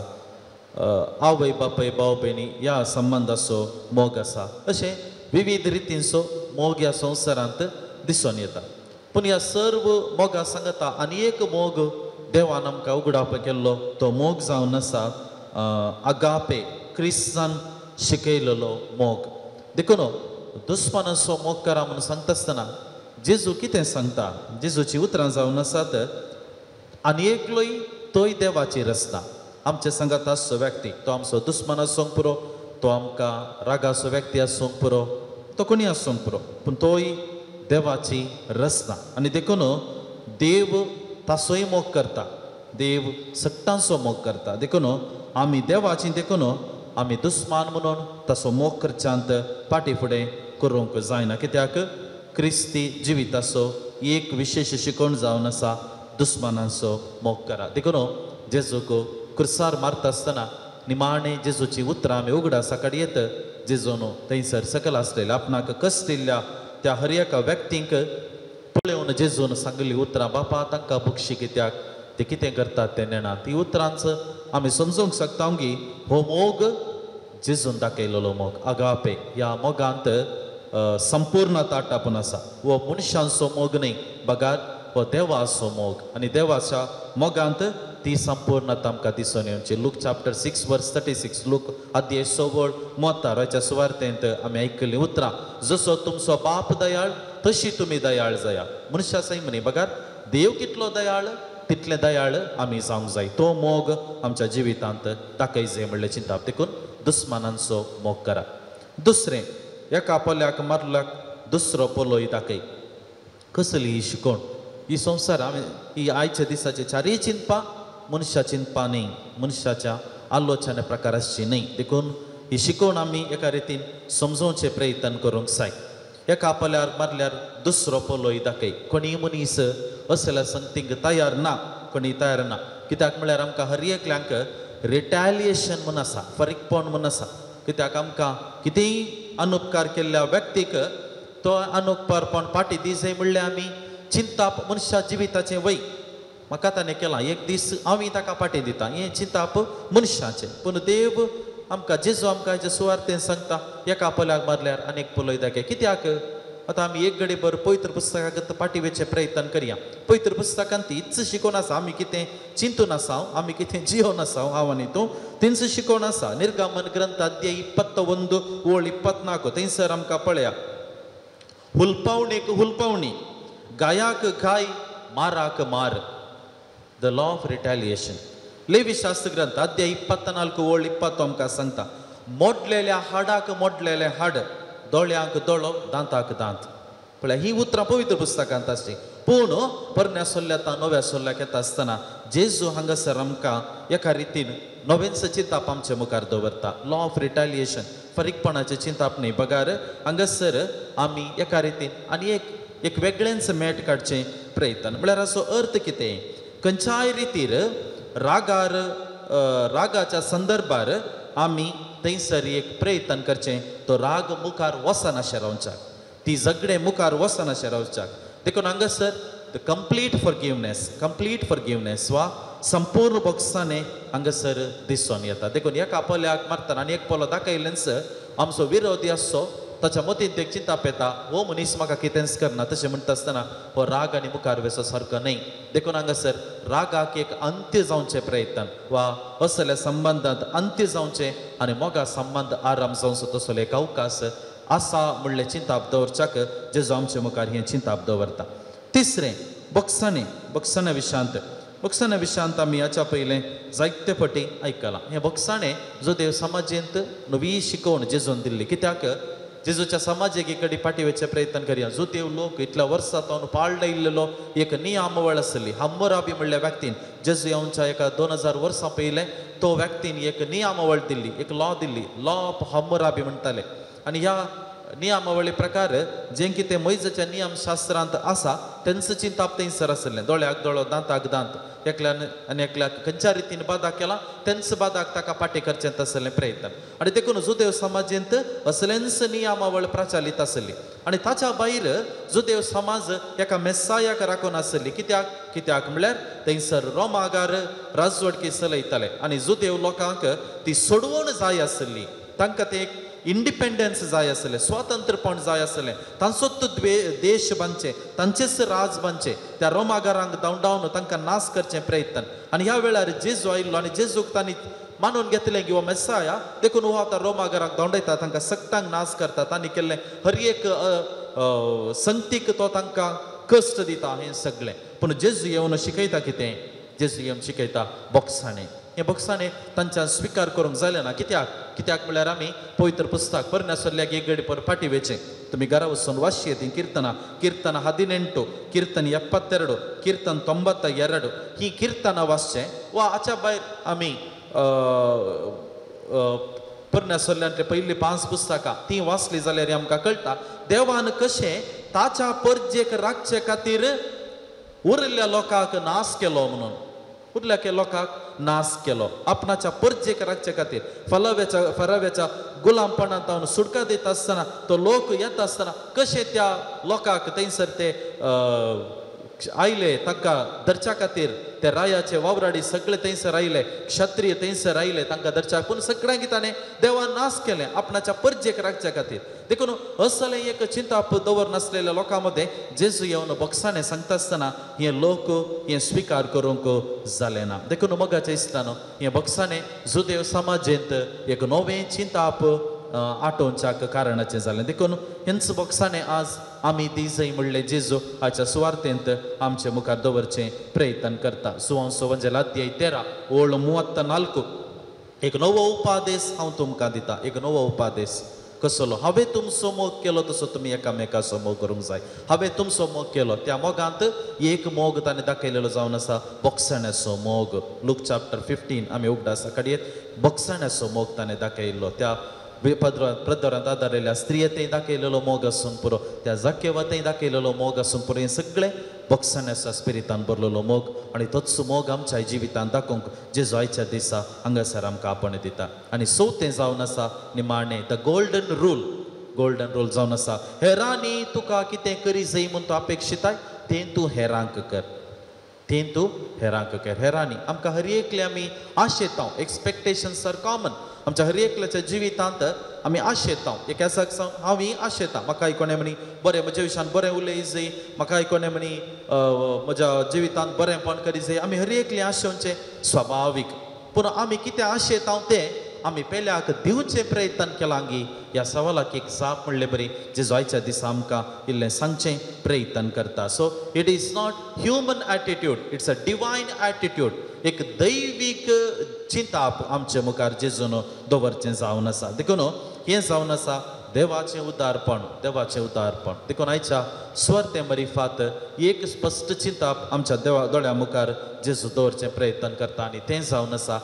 आवय बापाय भाव भयणी ह्या संबंदाचो मोग आसा. अशें विविध रितींचो मोग ह्या संवसारांत दिसून येता. पूण ह्या सर्व मोगा सांगता आनी एक मोग देवान आमकां उगडाप केल्लो तो मोग जावन आसा आगापे. क्रिस्तान शिकयलेलो मोग. देखून दुस्मानाचो मोग करा म्हणून सांगता आसतना जेजू कितें सांगता, जेजूची उतरां जावन आसात आनी एकलोय तोय देवाची रचना. आमचे सांगात आसचो व्यक्ती तो आमचो दुस्मान आसूंक पुरो, तो आमकां रागाचो व्यक्ती आसूंक पुरो, तो कोणी आसूंक पुरो, पूण तोय देवाची रचना. आनी देखून देव ताचोय मोग करता, देव सगटांचो मोग करता. देखून आमी देवाची, देखून आमी दुस्मान म्हणून ताचो मोग करच्यांत फाटी फुडें करूंक जायना. कित्याक क्रिस्ती जिविताचो एक विशेश शिकवण जावन आसा दुस्मानांचो मोग करा. देखून जेजूक कुर्सार मारता आसतना निमाणें जेजूची उतरां आमी उगडासा काडयेत. जेजून थंयसर सकयल आसलेल्या आपणाक कश्टिल्ल्या त्या हर एका व्यक्तींक पळोवन जेजून सांगली उतरां, बापा तांकां बक्षी कित्याक ते कितें करतात तें नेणा. ती उतरांच आमी समजूंक शकता की हो मोग जेजून दाखयलेलो मोग आगापे ह्या मोगांत संपूर्ण ताटापून आसा. हो मनशांचो मोग न्हय बगार हो देवाचो मोग आनी देवाच्या मोगांत ती संपूर्णता आमकां दिसून येवची. लूक चॅप्टर 6 वर्स 36, लूक अध्याय 6 मोताराच्या सुवार्तेंत आमी आयकल्लीं उतरां, जसो तुमचो बाप दयाळ तशी तुमी दयाळ जाया. मनशा सैम न्ही बगार देव कितलो दयाळ तितलें दयाळ आमी जावंक जाय. तो मोग आमच्या जिवितांत दाखय जाय म्हणलें चिंताप. देखून दुस्मानांचो मोग करा. दुसरें, एका पोल्याक मारल्याक दुसरो पोलोय दाखय. कसली ही शिकवण, ही संवसार आमी ही आयच्या दिसाचे चारय चिंतपा मनशा चिंतपा न्ही, मनशाच्या आलोचना प्रकार आसची न्ही. देखून ही शिकवण आमी एका रितीन समजोवचें प्रयत्न करूंक जाय. एका पोल्यार मारल्यार दुसरो पोलोय दाखय. कोणीय मनीस असल्या संगतींक तयार ना, कोणी तयार ना. कित्याक म्हळ्यार आमकां हर एकल्यांक रिटॅलिएशन म्हूण आसा, फरीकपण म्हूण आसा. कित्याक आमकां कितेंय अनुपकार केल्ल्या व्यक्तीक तो अनुपकारपण फाटी दी जाय म्हणल्यार आमी चिंताप मनशा जिविताचें वय म्हाका ताणें केलां, एक दीस हांव ताका फाटी दिता, हें चिंताप मनशाचें. पूण देव आमकां जेजू आमकां हेजे सुवार्तेन सांगता एका पोल्याक मारल्यार आनी एक पोलोय दाखय. कित्याक आतां आमी एक घडी भर पवित्र पुस्तकाक फाटी वचचें प्रयत्न करया. पवित्र पुस्तकांत तीच शिकोवन आसा, आमी कितें चिंतून आसा, आमी कितें जियोन आसा, हांव आनी तूं तीच शिकोवन आसा. निर्गमन ग्रंथ अध्याय 21 ओळ 24 थंयसर आमकां पळया, हुलपावणेक हुलपावणी, गायाक गाय, माराक मार. The law of retaliation. Levi शास्त्र ग्रंथ अध्याय 24 ओळ 20 आमकां सांगता, मोडलेल्या हाडाक मोडलेलें हाड, दोळ्यांक दोळो, दांताक दांत. पळय ही उतरां पवित्र पुस्तकांत आसची. पूण परण्या सोल्ल्या नव्या सोल्ल्याक येता आसतना जेजू हांगासर आमकां एका रितीन नवेंच चिंताप आमचे मुखार दवरता. लॉ ऑफ रिटॅलिएशन, फरीकपणाचें चिंताप न्ही बगार हांगासर आमी एका रितीन आनी एक एक वेगळेंच मेट काडचें प्रयत्न. म्हळ्यार असो अर्थ कितें, खंयच्याय रितीर रागार रागाच्या संदर्भार आमी थंयसर एक प्रयत्न करचें तो राग मुखार वचनाशें रावच्याक, ती झगडें मुखार वचनाशें रावच्याक. देखून हांगासर the complete forgiveness, complete forgiveness वा संपूर्ण बॉक्सांनी हांगासर दिसून येता. देखून एका पोल्याक मारतना आनी एक पोलो दाखयलेंच आमचो विरोधी आसचो ताच्या मतींत एक चिंताप येता, हो मनीस म्हाका कितेंच करना. तशें म्हणटा आसतना हो राग आनी मुखार वेचो सारको न्हय. देखून हांगासर रागाक एक अंत्य जावचें प्रयत्न वा असल्या संबंदांत अंत्य जावचें आनी मोगा संबंद आराम जावचो तसो एक अवकाश आसा म्हणलें चिंताप दवरच्याक जेजू आमचे मुखार हें चिंताप दवरता. तिसरें, बक्षाणें, बक्षाण्या विशांत, बक्षाण्या विशांत आमी हाच्या पयलें जायते फावटी आयकलां. हें बक्षाणें जो देव समाजेंत नवी शिकवण जेजून दिल्ली. कित्याक जेजूच्या समाजेकी कडेन फाटी वचचे प्रयत्न करया. जो देव लोक इतल्या वर्सां तावन पाळ्ळ आयिल्लो एक नियमावळ आसली. हम्मुराबी म्हणल्या व्यक्तीन जेजू येवच्या एका 2000 वर्सां पयलें तो व्यक्तीन एक नियमावळ दिल्ली, एक law Delhi, law of Hammurabi म्हणटाले. आनी ह्या नियमावळी प्रकार जें कितें मोयजेच्या नियमशास्त्रांत आसा तेंच चिंताप थंयसर आसलें. दोळ्याक दोळो, दांताक दांत, एकल्यान आनी एकल्याक खंयच्या रितीन बादा केला तेंच बादाक ताका फाटी करचें तसलें प्रयत्न. आनी देखून जुदेव समाजेंत असलेंच नियमावळ प्रचालीत आसली. आनी ताच्या भायर जुदेव समाज एका मेसायाक राखून आसली. कित्याक कित्याक म्हणल्यार थंयसर रोमागार राजवटकी चलयताले आनी जुदेव लोकांक ती सोडवण जाय आसली, तांकां ते एक इंडिपेंडन्स जाय आसलें, स्वातंत्र्यपण जाय आसलें, तांचोच देश बांदचें, तांचेच राज बांदचें, त्या रोमागारांक धांवडावन तांकां नाश करचें प्रयत्न. आनी ह्या वेळार जेजू आयिल्लो आनी जेजूक तांणी मानून घेतलें की हो मेसाया, देखून हो आतां रोमा घराक धांवडायता, तांकां सगटांक नाश करता, तांणी केल्लें हर एक संगतीक तो तांकां कश्ट दिता हें सगळें. पूण जेजू येवन शिकयता कितें? जेजू येवन शिकयता बोक्साणें. हें बोक्साणें तांच्यान स्विकार करूंक जालें ना. कित्याक? कित्याक म्हणल्यार आमी पवित्र पुस्तक परन्या सोल्ल्याक एक गडी पर फाटी वेचें. तुमी घरा वचून वाचये तीं कीर्तनां. कीर्तन 18, कीर्तन 72, कीर्तन 92 ही कीर्तनां वाचचें. वा हाच्या भायर आमी परन्या सोल्ल्यांतले पयलीं 5 पुस्तकां तीं वाचलीं जाल्यार आमकां कळटा देवान कशें ताच्या परजेक राखचे खातीर उरिल्ल्या लोकांक नाश केलो म्हणून. उरल्या लोकांक नाश केलो आपणाच्या परजेक राखचे खातीर. फराव्याच्या गुलामपणांत सुटका दिता आसतना तो लोक येता आसतना कशें त्या लोकांक थंयसर ते आयले तांकां धरच्या खातीर, ते रायाचे वावराडी सगळे थंयसर आयले, क्षत्रिय थंयसर आयले तांकां धरच्या, पूण सगळ्यांक ताणें देवान नाश केलें आपणाच्या परजेक राखच्या खातीर. देखून असलें एक चिंताप दवर नासलेल्या लोकां मदें जेजू येवन बोक्साणें सांगता आसतना हे लोक हें स्विकार करूंक जालें ना. देखून मोगाच्या इश्टानो, हें बोक्साणें जुदेव समाजेंत एक नवें चिंताप आटोवच्याक कारणाचें जालें. देखून हेंच बोक्साणें आज आमी दिजय म्हणलें जेजू हाच्या सुवार्थेंत आमचे मुखार दवरचें प्रयत्न करता. सुवांसो वंजेल अध्याय 13 ओळ 34, एक नवो उपादेश हांव तुमकां दिता. एक नवो उपादेश कसलो? हांवें तुमचो मोग केलो तसो तुमी एकामेकाचो मोग करूंक जाय. हांवें तुमचो मोग केलो, त्या मोगांत एक मोग ताणें दाखयलेलो जावन आसा बोक्साण्याचो मोग. लूक चॅप्टर 15 आमी उगडासा काडयेत, बोक्साण्याचो मोग ताणें दाखयल्लो. त्या प्रदरांत आदारिल्ल्या स्त्रियेतय दाखयलेलो मोग आसून पुरो, त्या जाकेवातय दाखयलेलो मोग आसून पुरो, हें सगळें बोक्साण्याच्या स्पिरितान भरलेलो मोग. आनी तोच मोग आमच्या जिवितान दाखोवंक जेजू आयच्या दिसा हांगासर आमकां आपण दिता. आनी चवथें जावन आसा निमाणें the golden rule. Golden rule जावन आसा हेरांनी तुका कितें करी जाय म्हूण तूं अपेक्षिताय तें तूं हेरांक कर, तें तूं हेरांक कर. हेरांनी आमकां हर एकले आमी आशेता, एक्सपेक्टेशन्स are common. आमच्या हर एकल्याच्या जिवितांत आमी आशेता. एक एसाक सावन हांव आशेता, म्हाका कोणें म्हणी बरें म्हज्या विशयान बरें उलय जाय, म्हाका कोणें म्हणी म्हज्या जिवितांत बरेंपण करी जाय. आमी हर एकले आशेवचें स्वाभावीक, पूण आमी कितें आशेता तें आमी पेल्याक दिवचें प्रयत्न केलां गी? ह्या सवालाक एक जाप म्हणले बरी जेजू आयच्या दिसा आमकां इल्लें सांगचें प्रयत्न करता. So it is not human attitude, it's a divine attitude. एक दैवीक चिंताप आमचे मुखार जेजून दवरचें जावन आसा. देखून हें जावन आसा देवाचें उदारपण, देवाचें उदारपण. देखून आयच्या स्वर्ते मरिफात एक स्पश्ट चिंताप आमच्या देवा दोळ्या मुखार जेजू दवरचें प्रयत्न करता आनी तें जावन आसा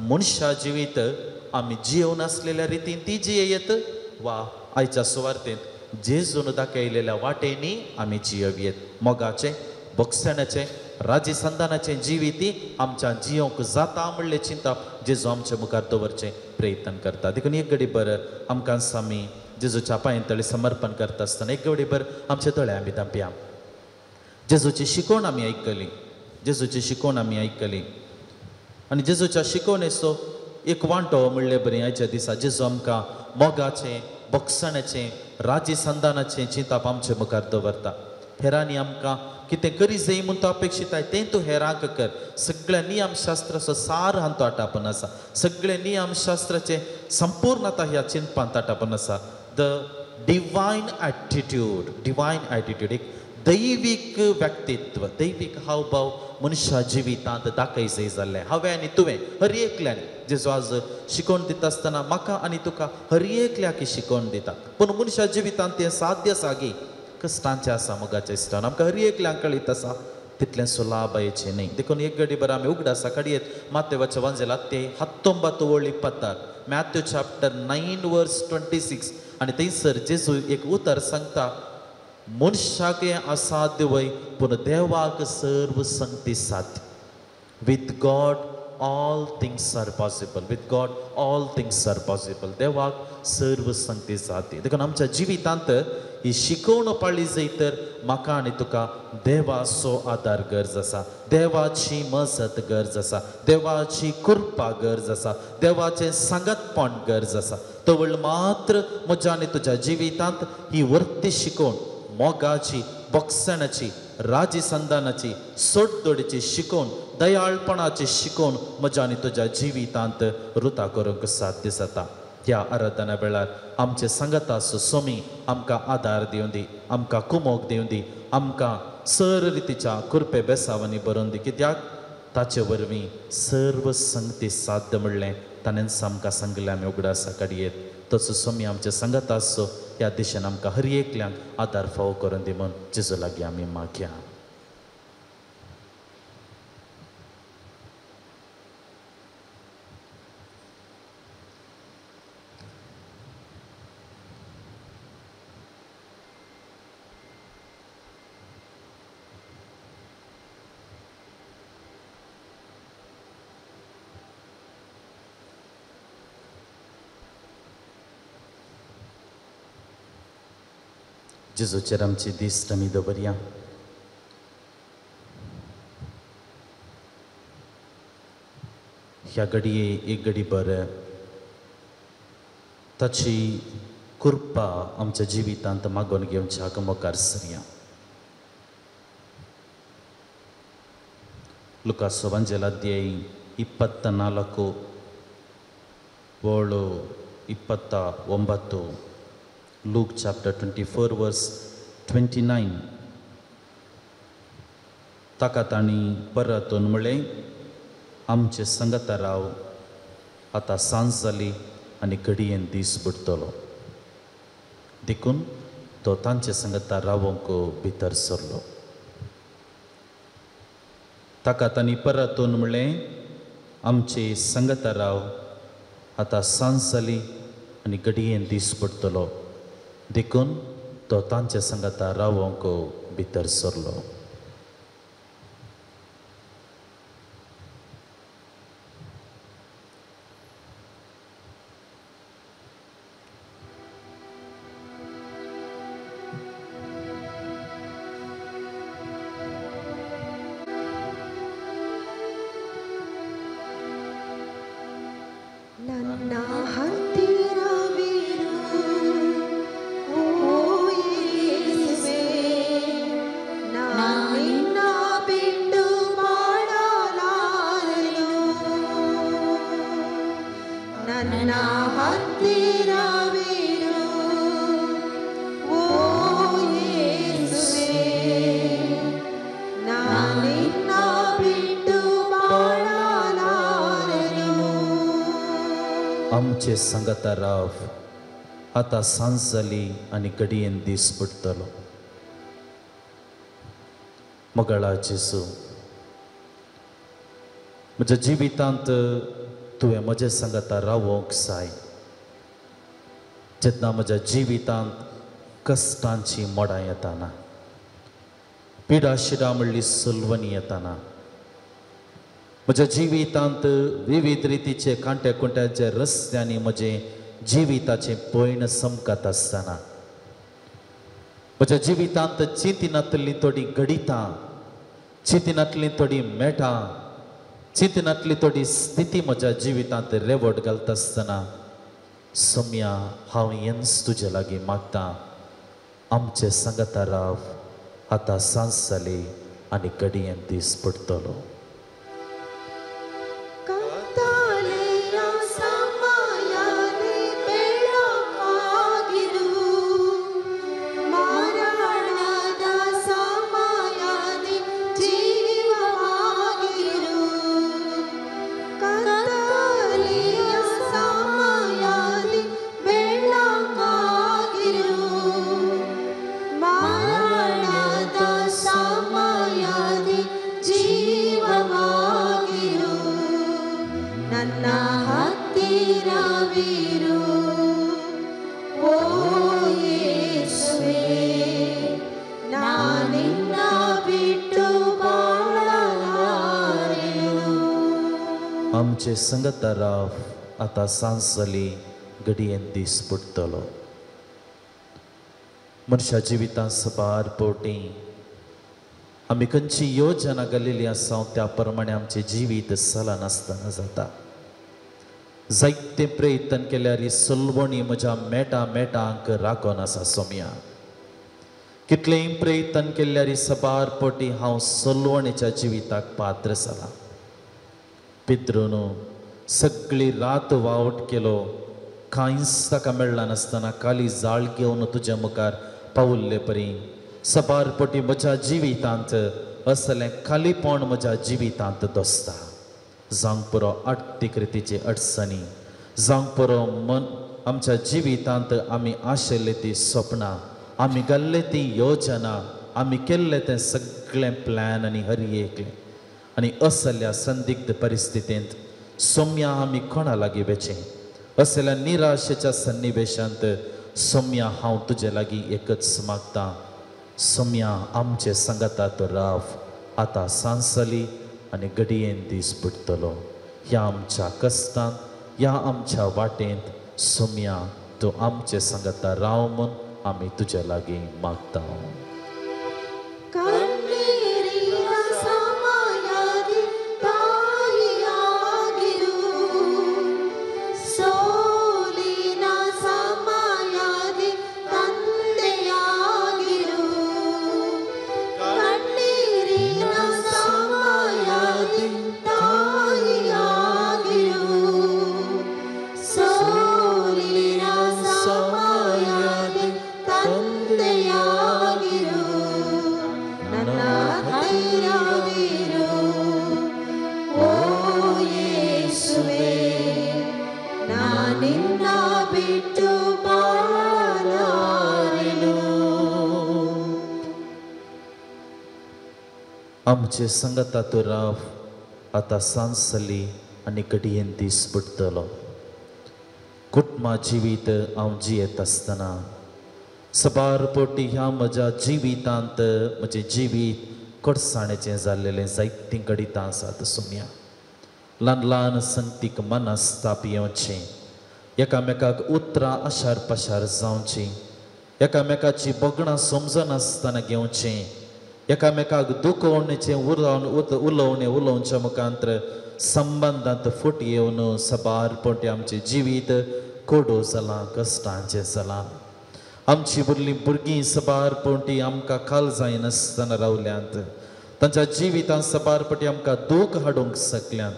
मनशा जिवीत आमी जियोवन आसलेल्या रितीन ती जियेत वा आयच्या सुवार्थेंत जेजून दाखयलेल्या वाटेंनी आमी जियेत. मोगाचें, बोगसण्याचें, राजीसंधानाचें जिवीत आमच्या जियोंक जाता म्हणलें चिंताप जेजू आमच्या मुखार दवरचें प्रयत्न करता. देखून एक घडी बर आमकां आमी जेजूच्या पांय तळी समर्पण करता आसतना एक घडी बर आमचे दोळे आमी धांपया. जेजूची शिकवण आमी आयकली, जेजूची शिकवण आमी आयकली आनी जेजूच्या शिकवणेचो एक वांटो म्हणले बरी आयच्या दिसा जेजू आमकां मोगाचें, बोगसण्याचें, राजीसंधानाचें चिंताप आमचे मुखार दवरता. हेरांनी आमकां कितें करी जाय म्हूण तूं अपेक्षिताय तें तूं हेरांक कर. सगळ्या नियमशास्त्राचो सार हांतो आटापून आसा, सगळे नियमशास्त्राचें संपूर्णता ह्या चिंतपांत आटापून आसा. The divine attitude, divine attitude, एक दैवीक व्यक्तित्व, दैवीक हावभाव मनशा जिवितांत दाखय जाय जाल्लें हांवें आनी तुवें हर एकल्यान. जेजू आज शिकोवन दिता आसतना म्हाका आनी तुका हर एकल्याक शिकोवन दिता, पूण मनशा जिवितांत तें साध्य आसा गी? कश्टांचें आसा मोगाचें इश्टान, आमकां हर एकल्यांक कळीत आसा तितलें सुलाभायेचें न्हय. देखून एक घडी बरें आमी उगडासा काडयेत मातेवाच्या वांजेला ते 19 ओळ 26, मॅथ्यू चॅप्टर 9 वर्स 26 आनी थंयसर जेजू एक उतर सांगता, मनशाक हें असाध्य वय पूण देवाक सर्व संगती साध्य. With God all things are possible, with God all things are possible. देवाक सर्व संगती साध्य. देखून आमच्या जिवितांत ही शिकवण पाळली जाय तर म्हाका आनी तुका देवाचो आदार गरज आसा, देवाची मजत गरज आसा, देवाची कृपा गरज आसा, देवाचें सांगतपण गरज आसा. तवळ मात्र म्हज्या आनी तुज्या जिवितांत ही वर्ती शिकवण मोगाची, बोगसणाची, राजी संधानाची, सोडदोडीची शिकोवन, दयाळपणाची शिकोवन म्हज्या आनी तुज्या जिवितांत रुता करूंक साध्य जाता. ह्या आराधना वेळार आमचे सांगाता आसचो स्वामी, आमकां आदार दिवं दी, आमकां कुमोक दिवं दी, आमकां सर रितीच्या कृपे बेसावांनी बरोवन दी, कित्याक ताचे वरवीं सर्व संगती साध्य म्हणलें ताणेंच आमकां सांगलें. आमी उगडासा काडयेत. तसो स्वामी आमचे सांगाता आसचो, ह्या दिशेन आमकां हर एकल्यांक आदार फावो करून दी म्हूण जेजू लागीं आमी मागया. जेजूचेर आमची दिश्ट आमी दवरया. ह्या घडये एक घडी बरें ताची कृपा आमच्या जिवितांत मागोवन घेवच्याक मुखार सरया. लुकास वांजेल अध्याय 24 ಓಳು 29. Luke chapter 24 verse 29. ताका तांणी परतून म्हळें, आमचे संगता राव, आतां सांज जाली आनी घडयेन दीस बुडटलो. देखून तो तांचे संगता रावोंक भितर सरलो. ताका तांणी परतून म्हळें, आमचे संगता राव, आतां सांज जाली आनी घडयेन दीस पडटलो. देखून तो तांचे संगता रावोंक भितर सरलो. ನನ್ನ ಹತ್ತಿರವಿರು ಓ ಯೇಸುವೇ, ನಾನಿನ್ನ ಬಿಟ್ಟು ಬಾಳಲಾರೆನು. ನನ್ನ ಹತ್ತಿರವಿರು ಓ ಯೇಸುವೇ, ನಾನಿನ್ನ ಬಿಟ್ಟು ಬಾಳಲಾರೆನು. आमचे संगता राव, आतां सांज जाली आनी घडयेन दीस पडटलो. मोगाळा जेजू, म्हज्या जिवितांत तुवें म्हज्या संगता रावोंक जाय. जेन्ना म्हज्या जिवितांत कश्टांची मोडां येताना, पिडा शिडा म्हणली सलवणी येताना, म्हज्या जिवितांत विविध रितीचे कांट्या कुंट्याचे रस्त्यांनी म्हजें जिविताचें पयण समकत आसतना, म्हज्या जिवितांत चिंतिनातलीं थोडीं घडितां, चिंतिनातलीं थोडीं मेटां, चिंतिनातली थोडी स्थिती म्हज्या जिवितांत रेवट घालता आसतना, सोम्या हांव येन्स तुजे लागीं मागतां, आमचे संगता राव, आतां सांज जाली आनी घडयेन दीस पडटलो. ಕತ್ತಲೆಯ ಸಮಯದಿ ಬೆಳಕಾಗಿರು, ಮರಣದ ಸಮಯದಿ ಜೀವವಾಗಿರು. ಕತ್ತಲೆಯ ಸಮಯದಿ ಬೆಳಕಾಗಿರು, ಮರಣದ ಸಮಯದಿ ಜೀವವಾಗಿರು. ನನ್ನ ಹತ್ತಿರವಿರು ಓ ಯೇಸುವೇ, ನಾನಿನ್ನ ಬಿಟ್ಟು ಬಾಳಲಾರೆನು. आमचे संगता राव, आतां सांज जाली, घडयेन दीस पडटलो. मनशा जिवितांत सबार पोटी आमी खंयची योजना घालिल्ली आसा त्या प्रमाणे आमचें जिवीत चलनासतना जाता. जायते प्रयत्न केल्यार ही सलवणी म्हज्या मेटां मेटांक राखून आसा सोम्या. कितलेंय प्रयत्न केल्यार सबार पटी हांव सलवणेच्या जिविताक पात्र जाला। पित्रून सगळी रात वावट केलो, कांयच ताका मेळ्ळा नासतना काली जाळ घेवन तुज्या मुखार पावल्ले परी सबार पटी म्हज्या जिवितांत असलें खालीपण म्हज्या जिवितांत दोसता। जावंक पुरो आर्थीक रितीची अडचणी, जावंक पुरो मन आमच्या जिवितांत आमी आशिल्ले ती सपनां, आमी घाल्ले ती योजना, आमी केल्ले तें सगळें प्लॅन आनी हर एकलें आनी असल्या संदिग्ध परिस्थितींत सोम्या आमी कोणा लागीं वेचें? असल्या निराशेच्या सन्निवेशांत सोम्या हांव तुजे लागीं एकच मागतां, सोम्या आमचे सांगाता तो राव, आतां सांज जाली आनी घडयेन दीस बुडटलो। ह्या आमच्या कश्टांत, ह्या आमच्या वाटेंत सोम्या तूं आमचे सांगाता राव म्हूण आमी तुजे लागीं मागता। आमचे संगता तो राव, आतां सांज जाली आनी घडयेन दीस बुडटलो। कुटुंबा जिवीत हांव जियेत आसतना सबार पटी ह्या म्हज्या जिवितांत म्हजें जिवीत कोडसाणेचें जाल्लेलें जायतीं घडितां आसात सोम्या। ल्हान ल्हान संगतीक मनस्ताप येवचें, एकामेकाक उतरां आशार पाशार जावचीं, एकामेकाची भोगणां समजनासतना घेवचें, एकामेकाक दुखोवणेचें उलोवणें उलोवच्या मुखांतर संबंदांत फूट येवन सबार पटी आमचें जिवीत कोडो जालां, कश्टांचें जालां। आमची भुरलीं भुरगीं सबार पटी आमकां खाल जायनासतना रावल्यांत, तांच्या जिवितांत सबार पटी आमकां दूख हाडूंक शकल्यांत।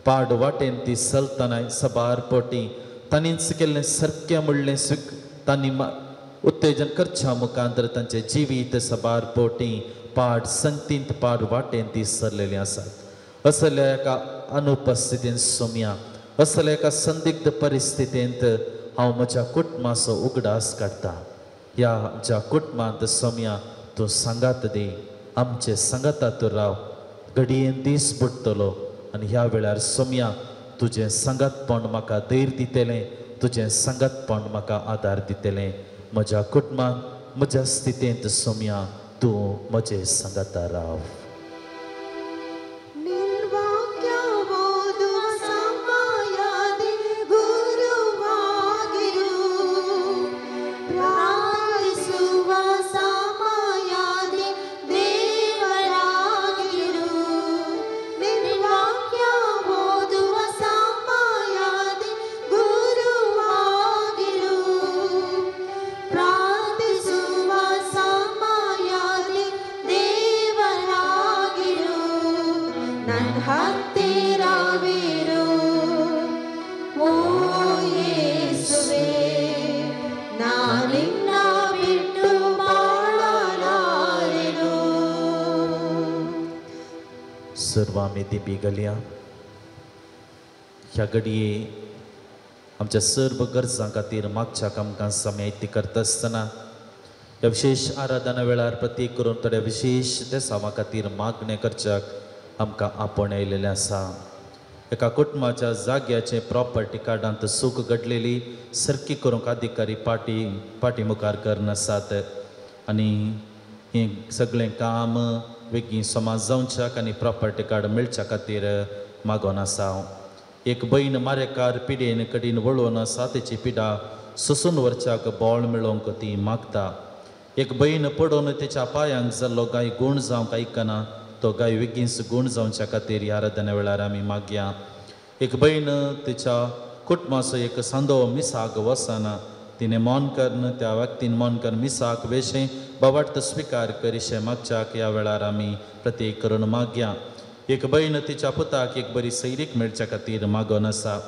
पाड वाटेन ती चलतना सबार पटी तांणीच केल्लें सारकें म्हणलें तांणी उत्तेजन करच्या मुखांतर तांचें जिवीत सबार पटी पाड संगतींत पाड वाटेन ती सरलेली आसात। असल्या एका अनुपस्थितींत सोम्या, असल्या एका संदिग्ध परिस्थितींत हांव म्हज्या कुटुंबाचो उगडास काडटा। ह्या आमच्या कुटुंबांत सोम्या तूं सांगात दी, आमचे सांगाता तूं राव, घडयेन दीस बुडटलो आनी ह्या वेळार सोम्या तुजें सांगातपण म्हाका धैर्य दितलें, तुजें सांगातपण म्हाका आदार दितलें। म्हज्या कुटुंबांत म्हज्या स्थितींत सोम्या तूं म्हजें सांगाता राव। सर्व आमी दिबी गलया ह्या घडये आमच्या सर्व गरजां खातीर मागच्या कामकां आमी करता आसतना ह्या विशेश आराधना वेळार प्रतीक करून थोड्या विशेश देसावां खातीर मागणें करच्याक आमकां आपोवणें आयिल्लें आसा। एका कुटुंबाच्या जाग्याचें प्रॉपर्टी कार्डांत चूक घडलेली सारकी करूंक अधिकारी पाटी मुखार करनासात आनी हें सगळें काम बेगीन समाज जावच्याक आनी प्रॉपर्टी कार्ड मेळच्या खातीर मागोन आसा। एक भयण मारेकार पिडेन कडेन वळोवन आसा, तेची पिडा सोसून व्हरच्याक बळ मेळोवंक ती मागता। एक भयण पडोवन तेच्या पांयांक जाल्लो गाय गूण जावंक आयकना, तो गाय बेगीन गूण जावच्या खातीर ह्या आराधना वेळार आमी मागया। एक भयण तिच्या कुटुंबाचो एक सांदो मिसाक वचना, तिणें मौन करून त्या व्यक्तीन मौन करून मिसाक वेशें बावार्थ स्विकार करिशें मागच्याक ह्या वेळार आमी प्रत्येक करून मागया. एक भयण तिच्या पुताक एक बरी सैरीक मेळच्या खातीर मागोन आसा.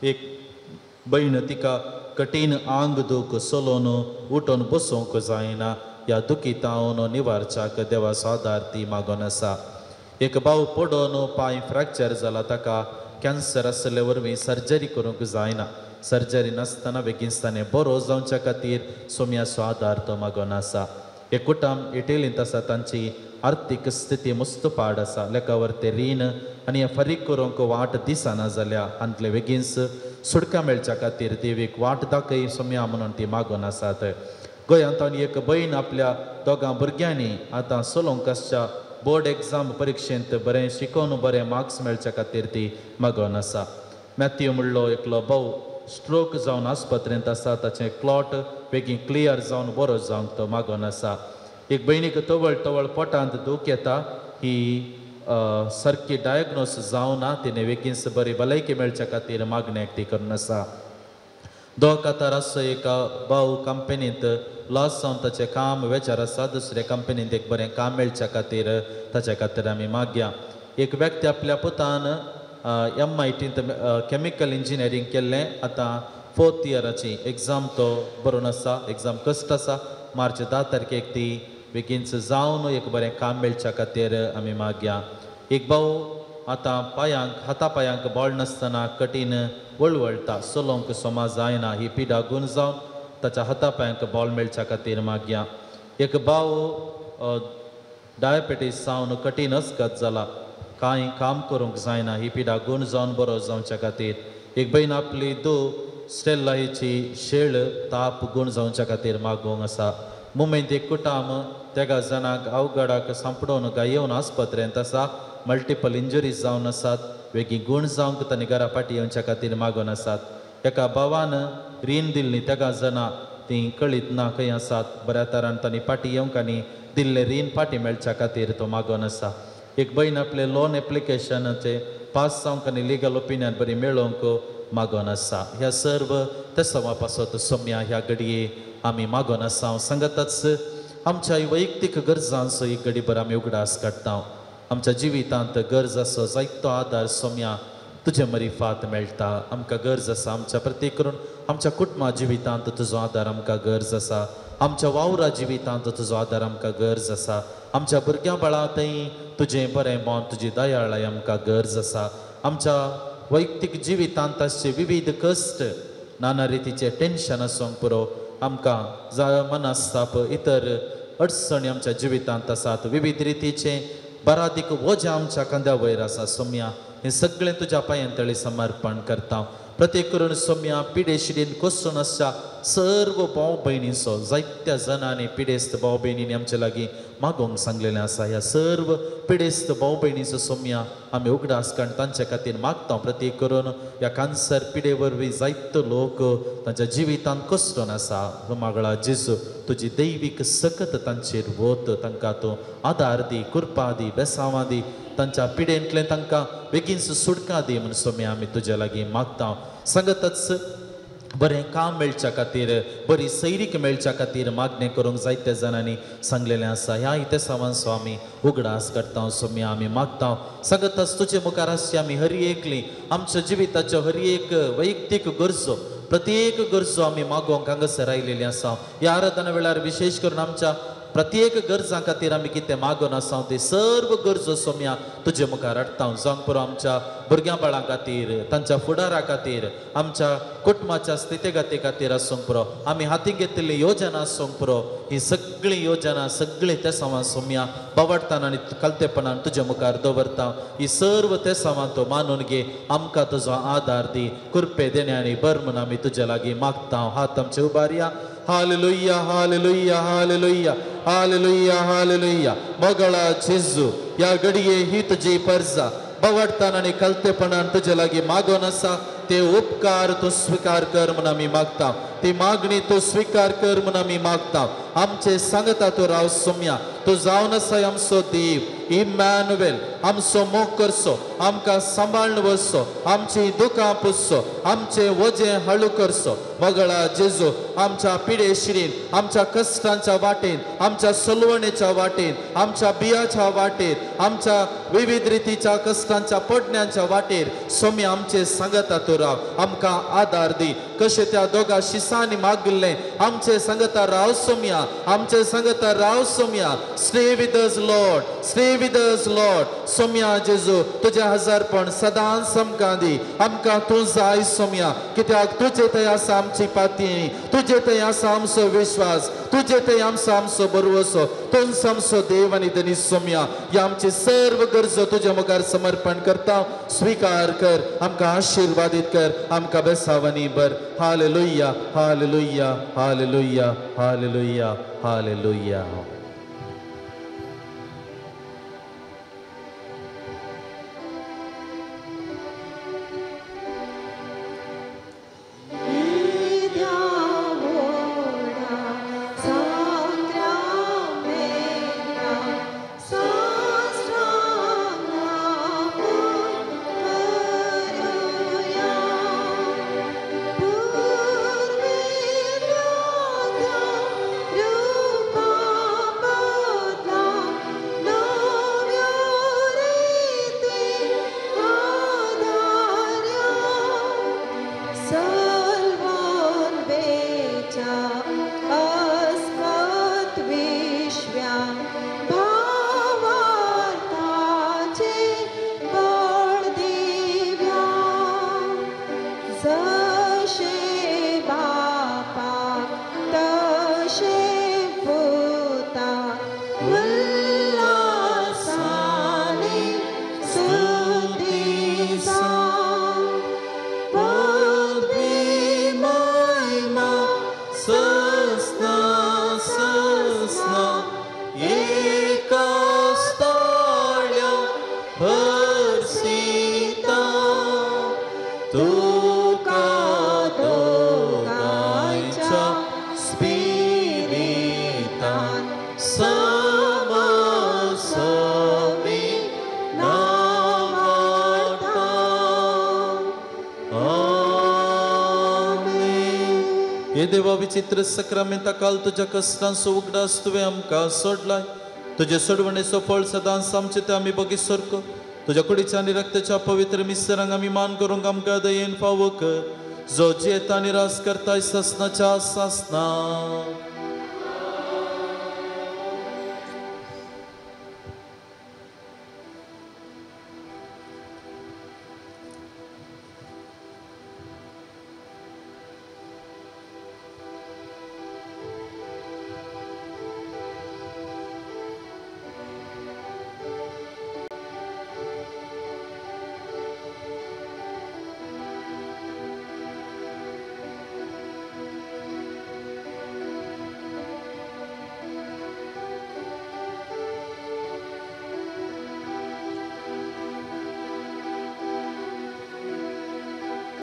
एक भयण तिका कठीण आंग दूख चलोवन उठून बसूंक जायना ह्या दुखितावन निवारच्याक देवाचो आदार ती मागोन आसा. एक भाव पडोन पांय फ्रॅक्चर जाला, ताका कॅन्सर आशिल्ले वरवीं सर्जरी करूंक जायना. सर्जरी नासतना बेगीन ताणें बरो जावच्या खातीर सोम्याचो आदार तो मागोन आसा. एक कुटुंब इटेलींत आसा, तांची आर्थीक स्थिती मस्त पाड आसा. लेखावर ते रीण आनी हें फारीक करूंक वाट दिसना जाल्या हांतले बेगीनच सुटका मेळच्या खातीर देवीक वाट दाखय सोम्या म्हणून ती मागून आसात. गोंयांत एक भयण आपल्या दोगां भुरग्यांनी आतां चलोवंक आसच्या बोर्ड एग्जाम परिक्षेंत बरें शिकोवन बरें मार्क्स मेळच्या खातीर ती मागून आसा. मॅथ्यू म्हणलो एकलो भाव स्ट्रोक जावन आस्पत्रेंत आसा, ताचें क्लॉट बेगीन क्लियर जावन बरो जावंक तो मागून आसा. एक भयणीक तवळ तवळ पोटांत दूख येता, ही सारकी डायग्नोस जावना, तिणें बेगीन बरी भलायकी मेळच्या खातीर मागण्याक ती करून आसा. दोग कातार आसचो एका भाव कंपनींत लॉस जावन ताचें काम वेचार आसा, दुसरे कंपनींत एक बरें काम मेळच्या खातीर ताच्या खातीर आमी मागया. एक व्यक्ती आपल्या पुतान MITंत कॅमिकल इंजिनियरींग केल्लें, आतां 4th इयराची एग्जाम तो बरोवन आसा. एग्जाम कश्ट आसा, मार्च 10 तारखेक ती बेगीनच जावन एक बरें काम मेळच्या खातीर आमी मागया. एक भाव आतां पांयांक हाता पांयांक बळ नासतना कठीण वळवळटा, चलोवंक समा जायना, ही पिडा गुण जावन ताच्या हाता पांयांक बळ मेळच्या खातीर मागया. एक भाव डायबेटीस जावन कठीण असगत जाला, कांय काम करूंक जायना, ही पिडा गुण जावन बरो जावच्या खातीर. एक भयण आपली दो स्टेल्ला हिची शेळ ताप गुण जावच्या खातीर मागूंक आसा. मुंबयंत एक कुटाम तेगा जाणांक अवघडाक सांपडोवन गायेवन आस्पत्रेंत आसा, मल्टिपल इंजुरीज जावन आसात, वेगीं गुण जावंक तांणी घरा फाटी येवच्या खातीर मागून आसात. एका भावान रीण दिल्ली तेगा जाणां तीं कळीत ना खंय आसात, बऱ्या तरान तांणी फाटी येवंक आनी दिल्लें रीण फाटी मेळच्या खातीर तो मागून आसा. एक भयण आपलें लोन एप्लिकेशनाचें पास जावंक आनी लिगल ओपिनियन बरी मेळोवंक मागोन आसा. ह्या सर्व तेसवा पासत सोम्या ह्या घडये आमी मागोन आसा. सांगताच आमच्या वैयक्तीक गरजांचो एक घडीभर आमी उगडास काडटा. आमच्या जिवितांत गरज आसो जायतो आदार सोम्या तुजे मरिफात मेळटा. आमकां गरज आसा आमच्या प्रत्येक करून आमच्या कुटुंबा जिवितांत तुजो आदार आमकां गरज आसा. आमच्या वावरा जिवितांत तुजो आदार आमकां गरज आसा. आमच्या भुरग्यां बाळांतय तुजें बरें मन तुजी दयाळाय आमकां गरज आसा. आमच्या वैयक्तीक जिवितांत आसचे विविध कश्ट नाना रितीचे टेन्शन आसूंक पुरो, आमकां मनस्ताप इतर अडचणी आमच्या जिवितांत आसात, विविध रितीचे बरादीक वजें आमच्या खांद्या वयर आसा. सोम्या हें सगळें तुज्या पांयां तळी समर्पण करता. प्रत्येक करून सोम्या पिडेशिडीन कोसून आसच्या सर्व भाव भयणींचो जायत्या जाणांनी पिडेस्त भाव भयणींनी आमचे लागीं मागोवंक सांगलेलें आसा. ह्या सर्व पिडेस्त भाव भयणींचो सोम्या आमी उगडास काडून तांचे खातीर मागता. प्रत्येक करून ह्या कांसर पिडे वरवीं जायतो लोक तांच्या जिवितांत कश्टून आसा. मागळा जेजू तुजी दैवीक सकत तांचेर वत, तांकां तूं आदार दी, कृपा दी, बेसांवां दी, तांच्या पिडेंतलें तांकां बेगीन सुटका दी म्हूण सोम्या आमी तुज्या लागीं मागता. सांगतच बरें काम मेळच्या खातीर बरी सैरीक मेळच्या खातीर मागणें करूंक जायत्या जाणांनी सांगलेलें आसा. ह्या इतिहासांचो आमी उगडास काडटा सोम्या आमी मागता. सांगतच तुजे मुखार आसची आमी हर एकली आमच्या जिविताच्यो हर एक वैयक्तीक गरजो प्रत्येक गरजो आमी मागोवंक हांगासर आयलेली आसा. ह्या आराधना वेळार विशेश करून आमच्या प्रत्येक गरजां खातीर आमी कितें मागून आसा ते सर्व गरजो सोम्या तुजे मुखार हाडटा. जावंक पुरो आमच्या भुरग्यां बाळां खातीर, तांच्या फुडारा खातीर, आमच्या कुटुंबाच्या स्थितीगती खातीर आसूंक पुरो, आमी हाती घेतिल्ली योजना आसूंक पुरो, ही सगळी योजना सगळी तेसांवां सोम्या बावडताना आनी कलतेपणान तुजे मुखार दवरता. ही सर्व तेसांवां तूं मानून घे, आमकां तुजो आदार दी, कृपे देणे आनी बर म्हूण आमी तुजे लागीं मागता. हात आमचे उबारया. Hallelujah, hallelujah, hallelujah, hallelujah, hallelujah. मोगळा जेजू ह्या घडये ही तुजी परजा बावडताना आनी कलतेपणान तुजे लागीं मागोन आसा ते उपकार तूं स्विकार कर म्हूण आमी मागता. ती मागणी तूं स्विकार कर म्हूण आमी मागता. आमचे सांगता तूं राव सोम्या, तूं जावन आसाय आमचो देव इमॅन्युएल, आमचो मोग करचो, आमकां सांबाळून वचचो, आमची दुकां पुसचो, आमचें वजें हळू करचो. मोगळा जेजू, आमच्या पिडेशिरीन, आमच्या कश्टांच्या वाटेन, आमच्या सलवणेच्या वाटेन, आमच्या बियाच्या वाटेर, आमच्या विविध रितीच्या कश्टांच्या पडण्यांच्या वाटेर सोम्या आमचे सांगता तूं राव, आमकां आदार दी. कशें त्या दोगा शिसांनी मागिल्लें, आमचे सांगता राव सोम्या, आमचे सांगता राव Saumya. Stay with us Lord, stay with us Lord. Saumya जेजू, तुजें हजारपण सदांच आमकां दी. आमकां तूं जाय सोम्या, कित्याक तुजे थंय आसा आमची पाती, तुजे थंय आसा आमचो विश्वास, तुजे थंय आमचो आमचो भरवसो, तूंच आमचो देव आनी धनी सोम्या. ह्या आमची सर्व गरजो तुज्या मुखार समर्पण करता, स्विकार कर, आमकां आशिर्वादीत कर, आमकां बेसावानी बर. Hallelujah, hallelujah, hallelujah, hallelujah, hallelujah. देवा विचित्र सक्रामेंता काल तुज्या कश्टांचो उगडास तुवें आमकां सोडलाय. तुजे सोडवणेचो फळ सदांच आमचे ते आमी बगी सारको. तुज्या कुडीच्या आनी रक्ताच्या पवित्र मिसरांक आमी मान करूंक आमकां दयेन फावो कर, जो जियेता आनी राज करताय सासनाच्या सासनाक.